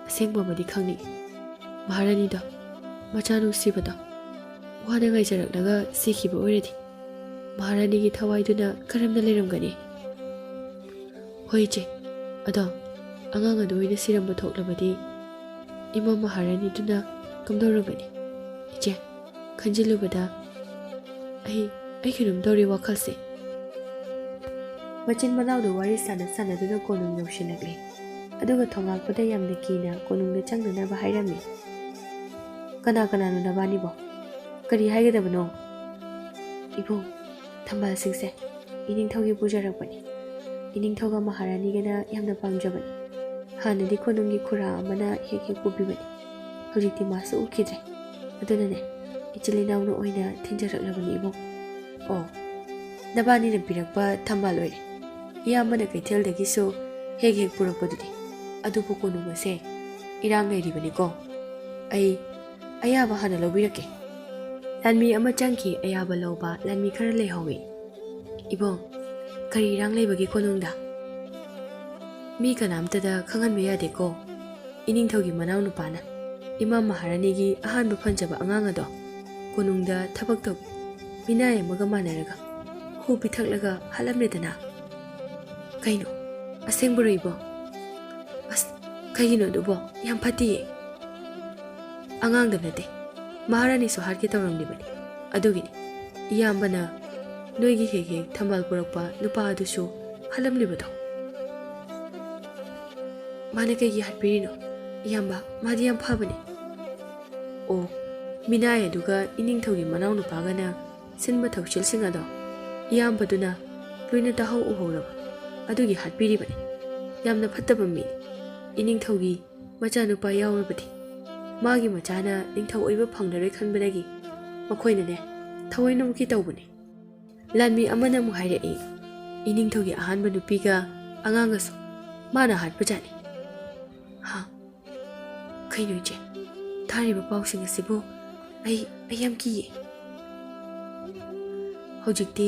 ꯑꯁꯦꯡꯕ ꯑꯃꯗꯤ ꯈꯪꯅꯤꯡꯉꯤ꯫ ꯃꯍꯥꯔꯥꯅꯤꯗꯣ, ꯃꯆꯥ ꯅꯨꯡꯁꯤꯕꯗꯣ, ꯋꯥꯅ ꯉꯥꯏꯖꯔꯛꯂꯒ ꯁꯤꯈꯤꯕ ꯑꯣꯏꯔꯗꯤ ꯃꯍꯥꯔꯥꯅꯤꯒꯤ ꯊꯋꯥꯏꯗꯨꯅ ꯀꯔꯝꯅ ꯂꯩꯔꯝꯒꯅꯤ?" "ꯍꯣꯏ ꯏꯆꯦ, ꯑꯗꯣ ꯑꯉꯥꯡ ꯑꯗꯨ ꯑꯣꯏꯅ ꯁꯤꯔꯝꯕ ꯊꯣꯛꯂꯕꯗꯤ ꯏꯃꯥ ꯃꯍꯥꯔꯥꯅꯤꯗꯨꯅ ꯀꯝꯗꯧꯔꯒꯅꯤ? ꯏꯆꯦ, ꯈꯟꯖꯤꯜꯂꯨꯕꯗ ꯑꯩ, ꯑꯩ ꯀꯩꯅꯣꯝ ꯇꯧꯔꯦ ꯋꯥꯈꯜꯁꯦ꯫ ꯃꯆꯤꯟ ꯃꯅꯥꯎꯗꯨ ꯋꯥꯔꯤ ꯁꯥꯟꯅ ꯁꯥꯟꯅꯗꯨꯅ ꯀꯣꯅꯨꯡ ꯌꯧꯁꯤꯜꯂꯛꯂꯦ꯫ ꯑꯗꯨꯒ ꯊꯣꯉꯥꯛꯄꯗ ꯌꯥꯝꯅ ꯀꯤꯅ ꯀꯣꯅꯨꯡꯗ ꯆꯪꯅꯅꯕ ꯍꯥꯏꯔꯝꯃꯤ꯫ "ꯀꯅꯥ ꯀꯅꯥꯅꯣ ꯅꯕꯥꯅꯤꯕꯣ? ꯀꯔꯤ ꯍꯥꯏꯒꯗꯕꯅꯣ?" "ꯏꯕꯨꯡ, ꯊꯝꯕꯥꯜꯁꯤꯡꯁꯦ ꯏꯅꯤꯡꯊꯧꯒꯤ ꯄꯨꯖꯔꯛꯄꯅꯤ꯫ ꯏꯅꯤꯡꯊꯧꯒ ꯃꯍꯥꯔꯥꯅꯤꯒꯅ ꯌꯥꯝꯅ ꯄꯥꯝꯖꯕꯅꯤ꯫ ꯍꯥꯟꯅꯗꯤ ꯀꯣꯅꯨꯡꯒꯤ ꯈꯨꯔꯥ ꯑꯃꯅ ꯍꯦꯛ ꯍꯦꯛ ꯄꯨꯕꯤꯕꯅꯤ꯫ ꯍꯧꯖꯤꯛꯇꯤ ꯃꯥꯁꯨ ꯎꯈꯤꯗ꯭ꯔꯦ꯫ ꯑꯗꯨꯅꯅꯦ, ꯏꯆꯤꯜ ꯏꯅꯥꯎꯅ ꯑꯣꯏꯅ ꯊꯤꯟꯖꯔꯛꯂꯕꯅꯤ ꯏꯕꯨꯡ꯫" "ꯑꯣ, ꯅꯕꯥꯅꯤꯅ ꯄꯤꯔꯛꯄ ꯊꯝꯕꯥꯜ ꯑꯣꯏꯔꯦ꯫ ꯏꯌꯥꯝꯕꯅ ꯀꯩꯊꯦꯜꯗꯒꯤꯁꯨ ꯍꯦꯛ ꯍꯦꯛ ꯄꯨꯔꯛꯄꯗꯨꯗꯤ꯫ ꯑꯗꯨꯕꯨ ꯀꯣꯅꯨꯡ ꯑꯁꯦ ꯏꯔꯥꯡ ꯂꯩꯔꯤꯕꯅꯤꯀꯣ꯫ ꯑꯩ ꯑꯌꯥꯕ ꯍꯥꯟꯅ ꯂꯧꯕꯤꯔꯛꯀꯦ꯫" ꯂꯥꯟꯃꯤ ꯑꯃ ꯆꯪꯈꯤ꯫ ꯑꯌꯥꯕ ꯂꯧꯕ ꯂꯥꯟꯃꯤ ꯈꯔ ꯂꯩꯍꯧꯋꯤ꯫ "ꯏꯕꯨꯡ, ꯀꯔꯤ ꯏꯔꯥꯡ ꯂꯩꯕꯒꯦ ꯀꯣꯅꯨꯡꯗ?" "ꯃꯤ ꯀꯅꯥꯝꯇꯗ ꯈꯪꯍꯟꯕ ꯌꯥꯗꯦꯀꯣ꯫ ꯏꯅꯤꯡꯊꯧꯒꯤ ꯃꯅꯥꯎꯅꯨꯄꯥꯅ, ꯏꯃꯥ ꯃꯍꯥꯔꯥꯅꯤꯒꯤ ꯑꯍꯥꯟꯕ ꯐꯪꯖꯕ ꯑꯉꯥꯡ ꯑꯗꯣ, ꯀꯣꯅꯨꯡꯗ ꯊꯕꯛ ꯇꯧꯕ ꯃꯤꯅꯥꯏ ꯑꯃꯒ ꯃꯥꯟꯅꯔꯒ ꯍꯨ ꯄꯤꯊꯛꯂꯒ ꯍꯥꯠꯂꯝꯂꯦꯗꯅ꯫" "ꯀꯩꯅꯣ? ꯑꯁꯦꯡꯕꯔꯣ ꯏꯕꯣ?" "ꯑꯁ, ꯀꯩꯒꯤꯅꯣ ꯑꯗꯨꯕꯣ? ꯌꯥꯝ ꯐꯠꯇꯤꯌꯦ꯫" "ꯑꯉꯥꯡꯗ ꯅꯠꯇꯦ, ꯃꯍꯥꯔꯥꯅꯤꯁꯨ ꯍꯥꯠꯀꯦ ꯇꯧꯔꯝꯂꯤꯕꯅꯤ꯫ ꯑꯗꯨꯒꯤꯅꯤ ꯏꯌꯥꯝꯕꯅ ꯅꯣꯏꯒꯤ ꯍꯦꯛ ꯍꯦꯛ ꯊꯝꯕꯥꯜ ꯄꯨꯔꯛꯄ ꯅꯨꯄꯥ ꯑꯗꯨꯁꯨ ꯍꯥꯠꯂꯝꯂꯤꯕꯗꯣ꯫" "ꯃꯥꯅ ꯀꯩꯒꯤ ꯍꯥꯠꯄꯤꯔꯤꯅꯣ? ꯏꯌꯥꯝꯕ, ꯃꯥꯗꯤ ꯌꯥꯝ ꯐꯕꯅꯤ꯫" "ꯑꯣ, ꯃꯤꯅꯥꯏ ꯑꯗꯨꯒ ꯏꯅꯤꯡꯊꯧꯒꯤ ꯃꯅꯥꯎꯅꯨꯄꯥꯒꯅ ꯁꯤꯟꯕ ꯊꯧꯁꯤꯜꯁꯤꯡ ꯑꯗꯣ ꯏꯌꯥꯝꯕꯗꯨꯅ ꯂꯣꯏꯅ ꯇꯥꯍꯧ ꯎꯍꯧꯔꯕ ꯑꯗꯨꯒꯤ ꯍꯥꯠꯄꯤꯔꯤꯕꯅꯤ꯫ ꯌꯥꯝꯅ ꯐꯠꯇꯕ ꯃꯤꯅꯤ꯫ ꯏꯅꯤꯡꯊꯧꯒꯤ ꯃꯆꯥꯅꯨꯄꯥ ꯌꯥꯎꯔꯕꯗꯤ ꯃꯥꯒꯤ ꯃꯆꯥꯅ ꯅꯤꯡꯊꯧ ꯑꯣꯏꯕ ꯐꯪꯂꯔꯣꯏ ꯈꯟꯕꯗꯒꯤ ꯃꯈꯣꯏꯅꯅꯦ ꯊꯑꯣꯏꯅꯃꯛꯀꯤ ꯇꯧꯕꯅꯤ꯫" ꯂꯥꯟꯃꯤ ꯑꯃꯅ ꯑꯃꯨꯛ ꯍꯥꯏꯔꯛꯏ, "ꯏꯅꯤꯡꯊꯧꯒꯤ ꯑꯍꯥꯟꯕ ꯅꯨꯄꯤꯒ ꯑꯉꯥꯡꯒꯁꯨ ꯃꯥꯅ ꯍꯥꯠꯄꯖꯥꯠꯅꯤ꯫" ꯍꯥ? ꯀꯩꯅꯣ ꯏꯆꯦ? ꯊꯥꯔꯤꯕ ꯄꯥꯎꯁꯤꯡ ꯑꯁꯤꯕꯨ ꯑꯩ, ꯑꯩ ꯌꯥꯝ ꯀꯤꯌꯦ꯫ ꯍꯧꯖꯤꯛꯇꯤ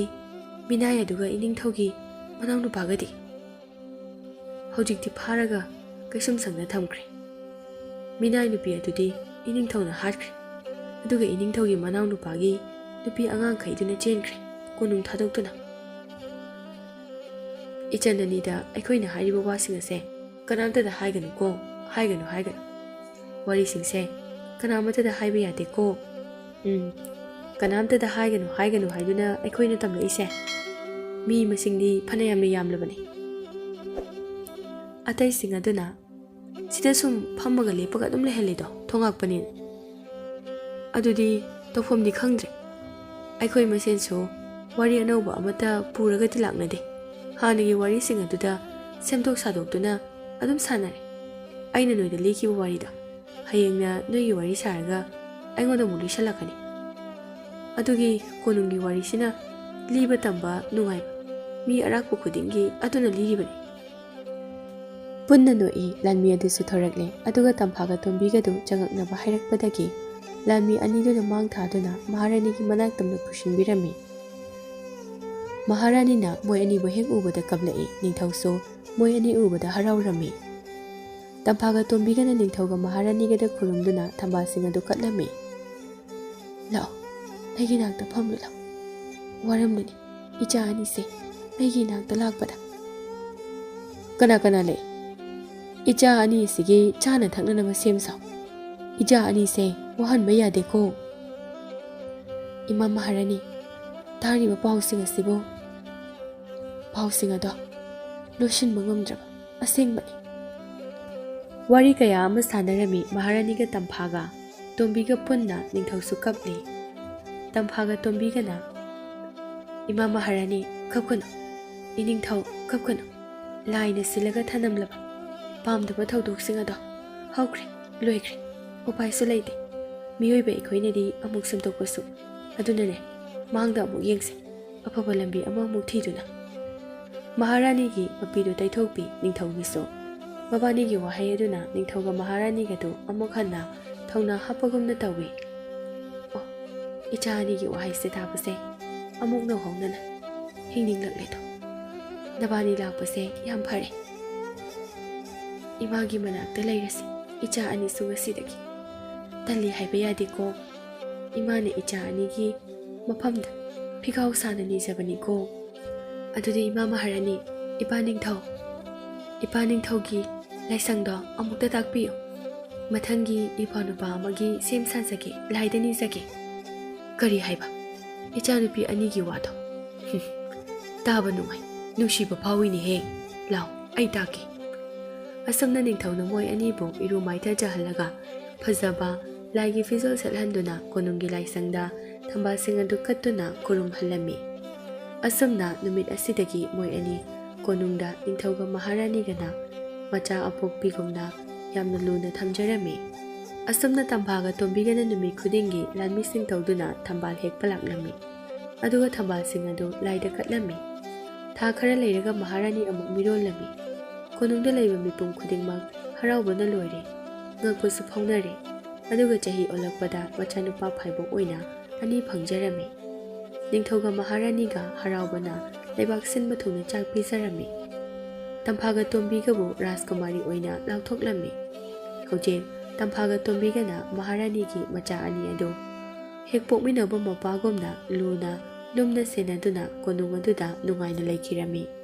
ꯃꯤꯅꯥꯏ ꯑꯗꯨꯒ ꯏꯅꯤꯡꯊꯧꯒꯤ ꯃꯅꯥꯎꯅꯨꯄꯥꯒꯗꯤ? ꯍꯧꯖꯤꯛꯇꯤ ꯐꯥꯔꯒ ꯀꯩꯁꯨꯝꯁꯪꯗ ꯊꯝꯈ꯭ꯔꯦ꯫ ꯃꯤꯅꯥꯏ ꯅꯨꯄꯤ ꯑꯗꯨꯗꯤ ꯏꯅꯤꯡꯊꯧꯅ ꯍꯥꯠꯈ꯭ꯔꯦ꯫ ꯑꯗꯨꯒ ꯏꯅꯤꯡꯊꯧꯒꯤ ꯃꯅꯥꯎꯅꯨꯄꯥꯒꯤ ꯅꯨꯄꯤ ꯑꯉꯥꯡꯈꯩꯗꯨꯅ ꯆꯦꯟꯈ꯭ꯔꯦ, ꯀꯣꯅꯨꯡ ꯊꯥꯗꯣꯛꯇꯨꯅ꯫ ꯏꯆꯟ ꯑꯅꯤꯗ ꯑꯩꯈꯣꯏꯅ ꯍꯥꯏꯔꯤꯕ ꯋꯥꯁꯤꯡ ꯑꯁꯦ ꯀꯅꯥꯝꯇꯗ ꯍꯥꯏꯒꯅꯨꯀꯣ, ꯍꯥꯏꯒꯅꯨ, ꯍꯥꯏꯒꯅꯨ꯫ ꯋꯥꯔꯤꯁꯤꯡꯁꯦ ꯀꯅꯥꯃꯠꯇꯗ ꯍꯥꯏꯕ ꯌꯥꯗꯦꯀꯣ꯫ ꯎꯝ, ꯀꯅꯥꯝꯇꯗ ꯍꯥꯏꯒꯅꯨ, ꯍꯥꯏꯒꯅꯨ ꯍꯥꯏꯗꯨꯅ ꯑꯩꯈꯣꯏꯅ ꯇꯝꯂꯛꯏꯁꯦ꯫ ꯃꯤ ꯃꯁꯤꯡꯗꯤ ꯐꯅꯌꯥꯝꯅ ꯌꯥꯝꯂꯕꯅꯤ꯫ ꯑꯇꯩꯁꯤꯡ ꯑꯗꯨꯅ ꯁꯤꯗ ꯁꯨꯝ ꯐꯝꯃꯒ ꯂꯦꯞꯄꯒ ꯑꯗꯨꯝ ꯂꯩꯍꯜꯂꯤꯗꯣ ꯊꯣꯉꯥꯛꯄꯅꯤꯅ꯫ ꯑꯗꯨꯗꯤ ꯇꯧꯐꯝꯗꯤ ꯈꯪꯗ꯭ꯔꯦ꯫ ꯑꯩꯈꯣꯏ ꯃꯁꯦꯟꯁꯨ ꯋꯥꯔꯤ ꯑꯅꯧꯕ ꯑꯃꯠꯇ ꯄꯨꯔꯒꯗꯤ ꯂꯥꯛꯅꯗꯦ꯫ ꯍꯥꯟꯅꯒꯤ ꯋꯥꯔꯤꯁꯤꯡ ꯑꯗꯨꯗ ꯁꯦꯝꯗꯣꯛ ꯁꯥꯗꯣꯛꯇꯨꯅ ꯑꯗꯨꯝ ꯁꯥꯟꯅꯔꯦ꯫ ꯑꯩꯅ ꯅꯣꯏꯗ ꯂꯤꯈꯤꯕ ꯋꯥꯔꯤꯗꯣ ꯍꯌꯦꯡꯅ ꯅꯣꯏꯒꯤ ꯋꯥꯔꯤ ꯁꯥꯔꯒ ꯑꯩꯉꯣꯟꯗ ꯑꯃꯨꯛ ꯂꯤꯁꯜꯂꯛꯀꯅꯤ꯫ ꯑꯗꯨꯒꯤ ꯀꯣꯅꯨꯡꯒꯤ ꯋꯥꯔꯤꯁꯤꯅ ꯂꯤꯕ ꯇꯝꯕ ꯅꯨꯡꯉꯥꯏꯕ ꯃꯤ ꯑꯔꯥꯛꯄ ꯈꯨꯗꯤꯡꯒꯤ ꯑꯗꯨꯅ ꯂꯤꯔꯤꯕꯅꯤ꯫ ꯄꯨꯟꯅ ꯅꯣꯛꯏ꯫ ꯂꯥꯟꯃꯤ ꯑꯗꯨꯁꯨ ꯊꯣꯔꯛꯂꯦ, ꯑꯗꯨꯒ ꯇꯝꯐꯥꯒ ꯇꯣꯝꯕꯤꯒꯗꯨ ꯆꯪꯉꯛꯅꯕ ꯍꯥꯏꯔꯛꯄꯗꯒꯤ ꯂꯥꯟꯃꯤ ꯑꯅꯤꯗꯨꯅ ꯃꯥꯡ ꯊꯥꯗꯨꯅ ꯃꯍꯥꯔꯥꯅꯤꯒꯤ ꯃꯅꯥꯛ ꯇꯝꯅ ꯄꯨꯁꯤꯟꯕꯤꯔꯝꯃꯤ꯫ ꯃꯍꯥꯔꯥꯅꯤꯅ ꯃꯣꯏ ꯑꯅꯤꯕꯨ ꯍꯦꯛ ꯎꯕꯗ ꯀꯞꯂꯛꯏ꯫ ꯅꯤꯡꯊꯧꯁꯨ ꯃꯣꯏ ꯑꯅꯤ ꯎꯕꯗ ꯍꯔꯥꯎꯔꯝꯃꯤ꯫ ꯇꯝꯐꯥꯒ ꯇꯣꯝꯕꯤꯒꯅ ꯅꯤꯡꯊꯧꯒ ꯃꯍꯥꯔꯥꯅꯤꯒꯗ ꯈꯨꯔꯨꯝꯗꯨꯅ ꯊꯝꯕꯥꯜꯁꯤꯡ ꯑꯗꯨ ꯀꯠꯂꯝꯃꯤ꯫ "ꯂꯥꯛꯑꯣ, ꯑꯩꯒꯤ ꯅꯥꯛꯇ ꯐꯝꯂꯨ ꯂꯥꯛꯑꯣ꯫ ꯋꯥꯔꯝꯂꯅꯤ ꯏꯆꯥ ꯑꯅꯤꯁꯦ ꯑꯩꯒꯤ ꯅꯥꯛꯇ ꯂꯥꯛꯄꯗ꯫" "ꯀꯅꯥ ꯀꯅꯥ ꯂꯩ? ꯏꯆꯥ ꯑꯅꯤꯁꯤꯒꯤ ꯆꯥꯅ ꯊꯛꯅꯅꯕ ꯁꯦꯝ ꯁꯥꯎ꯫ ꯏꯆꯥ ꯑꯅꯤꯁꯦ ꯋꯥꯍꯟꯕ ꯌꯥꯗꯦꯀꯣ꯫" "ꯏꯃꯥ ꯃꯍꯥꯔꯥꯅꯤ, ꯇꯥꯔꯤꯕ ꯄꯥꯎꯁꯤꯡ ꯑꯁꯤꯕꯨ, ꯄꯥꯎꯁꯤꯡ ꯑꯗꯣ ꯂꯣꯏꯁꯤꯟꯕ ꯉꯝꯗ꯭ꯔꯕ ꯑꯁꯦꯡꯕꯅꯤ꯫" ꯋꯥꯔꯤ ꯀꯌꯥ ꯑꯃ ꯁꯥꯟꯅꯔꯝꯃꯤ ꯃꯍꯥꯔꯥꯅꯤꯒ ꯇꯝꯐꯥꯒ꯫ ꯇꯣꯝꯕꯤꯒ ꯄꯨꯟꯅ ꯅꯤꯡꯊꯧꯁꯨ ꯀꯞꯂꯤ꯫ ꯇꯝꯐꯥꯒ ꯇꯣꯝꯕꯤꯒꯅ, "ꯏꯃꯥ ꯃꯍꯥꯔꯥꯅꯤ, ꯀꯞꯀꯅꯨ꯫ ꯏꯅꯤꯡꯊꯧ, ꯀꯞꯀꯅꯨ꯫ ꯂꯥꯏꯅ ꯁꯤꯜꯂꯒ ꯊꯅꯝꯂꯕ ꯄꯥꯝꯗꯕ ꯊꯧꯗꯣꯛꯁꯤꯡ ꯑꯗꯣ ꯍꯧꯈ꯭ꯔꯦ, ꯂꯣꯏꯈ꯭ꯔꯦ꯫ ꯎꯄꯥꯏꯁꯨ ꯂꯩꯇꯦ꯫ ꯃꯤꯑꯣꯏꯕ ꯑꯩꯈꯣꯏꯅꯗꯤ ꯑꯃꯨꯛ ꯁꯦꯝꯗꯣꯛꯄꯁꯨ꯫ ꯑꯗꯨꯅꯅꯦ, ꯃꯥꯡꯗ ꯑꯃꯨꯛ ꯌꯦꯡꯁꯦ꯫ ꯑꯐꯕ ꯂꯝꯕꯤ ꯑꯃꯃꯨꯛ ꯊꯤꯗꯨꯅ꯫" ꯃꯍꯥꯔꯥꯅꯤꯒꯤ ꯃꯄꯤꯗꯨ ꯇꯩꯊꯣꯛꯄꯤ ꯅꯤꯡꯊꯧꯒꯤꯁꯨ꯫ ꯃꯕꯥꯅꯤꯒꯤ ꯋꯥꯍꯩ ꯑꯗꯨꯅ ꯅꯤꯡꯊꯧꯒ ꯃꯍꯥꯔꯥꯅꯤꯒꯗꯨ ꯑꯃꯨꯛ ꯍꯟꯅ ꯊꯧꯅꯥ ꯍꯥꯞꯄꯒꯨꯝꯅ ꯇꯧꯏ꯫ "ꯑꯣ, ꯏꯆꯥ ꯑꯅꯤꯒꯤ ꯋꯥꯍꯩꯁꯦ ꯇꯥꯕꯁꯦ ꯑꯃꯨꯛ ꯅꯧꯍꯧꯅꯅ ꯍꯤꯡꯅꯤꯡꯂꯛꯂꯦꯗꯣ꯫ ꯅꯕꯥꯅꯤ ꯂꯥꯛꯄꯁꯦ ꯌꯥꯝ ꯐꯔꯦ꯫ ꯏꯃꯥꯒꯤ ꯃꯅꯥꯛꯇ ꯂꯩꯔꯁꯤ, ꯏꯆꯥ ꯑꯅꯤꯁꯨ ꯉꯁꯤꯗꯒꯤ꯫ ꯇꯜꯂꯤ ꯍꯥꯏꯕ ꯌꯥꯗꯦꯀꯣ꯫ ꯏꯃꯥꯅ ꯏꯆꯥ ꯑꯅꯤꯒꯤ ꯃꯐꯝꯗ ꯐꯤꯒꯥꯎ ꯁꯥꯅ ꯅꯤꯖꯕꯅꯤꯀꯣ꯫ ꯑꯗꯨꯗꯤ ꯏꯃꯥ ꯃꯍꯥꯔꯥꯅꯤ, "ꯏꯄꯥ ꯅꯤꯡꯊꯧ, ꯏꯄꯥ ꯅꯤꯡꯊꯧꯒꯤ ꯂꯥꯏꯁꯪꯗꯣ ꯑꯃꯨꯛꯇ ꯇꯥꯛꯄꯤꯌꯨ꯫ ꯃꯊꯪꯒꯤ ꯏꯄ꯭ꯋꯥ ꯅꯨꯄꯥ ꯑꯃꯒꯤ ꯁꯦꯝ ꯁꯥꯖꯒꯦ, ꯂꯥꯏꯗ ꯅꯤꯖꯒꯦ"꯫ "ꯀꯔꯤ ꯍꯥꯏꯕ? ꯏꯆꯥꯅꯨꯄꯤ ꯑꯅꯤꯒꯤ ꯋꯥꯗꯣ? ꯍꯨꯝ, ꯇꯥꯕ ꯅꯨꯡꯉꯥꯏ, ꯅꯨꯡꯁꯤꯕ ꯐꯥꯎꯏꯅꯦꯍꯦ꯫ ꯂꯥꯎ, ꯑꯩ ꯇꯥꯛꯀꯦ"꯫ ꯑꯁꯨꯝꯅ ꯅꯤꯡꯊꯧꯅ ꯃꯣꯏ ꯑꯅꯤꯕꯨ ꯏꯔꯨ ꯃꯥꯏꯊꯖꯍꯜꯂꯒ ꯐꯖꯕ ꯂꯥꯏꯒꯤ ꯐꯤꯖꯣꯜ ꯁꯦꯠꯍꯟꯗꯨꯅ ꯀꯣꯅꯨꯡꯒꯤ ꯂꯥꯏꯁꯪꯗ ꯊꯝꯕꯥꯜꯁꯤꯡ ꯑꯗꯨ ꯀꯠꯇꯨꯅ ꯈꯨꯔꯨꯝꯍꯜꯂꯝꯃꯤ꯫ ꯑꯁꯨꯝꯅ ꯅꯨꯃꯤꯠ ꯑꯁꯤꯗꯒꯤ ꯃꯣꯏ ꯑꯅꯤ ꯀꯣꯅꯨꯡꯗ ꯅꯤꯡꯊꯧꯒ ꯃꯍꯥꯔꯥꯅꯤꯒꯅ ꯃꯆꯥ ꯑꯄꯣꯛꯄꯤꯒꯨꯝꯅ ꯌꯥꯝꯅ ꯂꯨꯅ ꯊꯝꯖꯔꯝꯃꯤ꯫ ꯑꯁꯨꯝꯅ ꯇꯝꯐꯥꯒ ꯇꯣꯝꯕꯤꯒꯅ ꯅꯨꯃꯤꯠ ꯈꯨꯗꯤꯡꯒꯤ ꯂꯥꯟꯃꯤꯁꯤꯡ ꯇꯧꯗꯨꯅ ꯊꯝꯕꯥꯜ ꯍꯦꯛꯄ ꯂꯥꯛꯂꯝꯃꯤ꯫ ꯑꯗꯨꯒ ꯊꯝꯕꯥꯜꯁꯤꯡ ꯑꯗꯨ ꯂꯥꯏꯗ ꯀꯠꯂꯝꯃꯤ꯫ ꯊꯥ ꯈꯔ ꯂꯩꯔꯒ ꯃꯍꯥꯔꯥꯅꯤ ꯑꯃꯨꯛ ꯃꯤꯔꯣꯜꯂꯝꯃꯤ꯫ ꯀꯣꯅꯨꯡꯗ ꯂꯩꯕ ꯃꯤꯄꯨꯝ ꯈꯨꯗꯤꯡꯃꯛ ꯍꯔꯥꯎꯕꯅ ꯂꯣꯏꯔꯦ꯫ ꯉꯛꯄꯁꯨ ꯐꯥꯎꯅꯔꯦ꯫ ꯑꯗꯨꯒ ꯆꯍꯤ ꯑꯣꯜꯂꯛꯄꯗ ꯃꯆꯥꯅꯨꯄꯥ ꯐꯥꯏꯕꯣꯛ ꯑꯣꯏꯅ ꯑꯅꯤ ꯐꯪꯖꯔꯝꯃꯤ꯫ ꯅꯤꯡꯊꯧꯒ ꯃꯍꯥꯔꯥꯅꯤꯒ ꯍꯔꯥꯎꯕꯅ ꯂꯩꯕꯥꯛ ꯁꯤꯟꯕ ꯊꯨꯡꯅ ꯆꯥꯛ ꯄꯤꯖꯔꯝꯃꯤ꯫ ꯇꯝꯐꯥꯒ ꯇꯣꯝꯕꯤꯒꯕꯨ ꯔꯥꯖꯀꯨꯃꯥꯔꯤ ꯑꯣꯏꯅ ꯂꯥꯎꯊꯣꯛꯂꯝꯃꯤ꯫ ꯍꯧꯖꯤꯛ ꯇꯝꯐꯥꯒ ꯇꯣꯝꯕꯤꯒꯅ ꯃꯍꯥꯔꯥꯅꯤꯒꯤ ꯃꯆꯥ ꯑꯅꯤ ꯑꯗꯨ ꯍꯦꯛ ꯄꯣꯛꯃꯤꯟꯅꯕ ꯃꯄꯥꯒꯨꯝꯅ ꯂꯨꯅ ꯂꯨꯝꯅ ꯁꯦꯟꯅꯗꯨꯅ ꯀꯣꯅꯨꯡ ꯑꯗꯨꯗ ꯅꯨꯡꯉꯥꯏꯅ ꯂꯩꯈꯤꯔꯝꯃꯤ꯫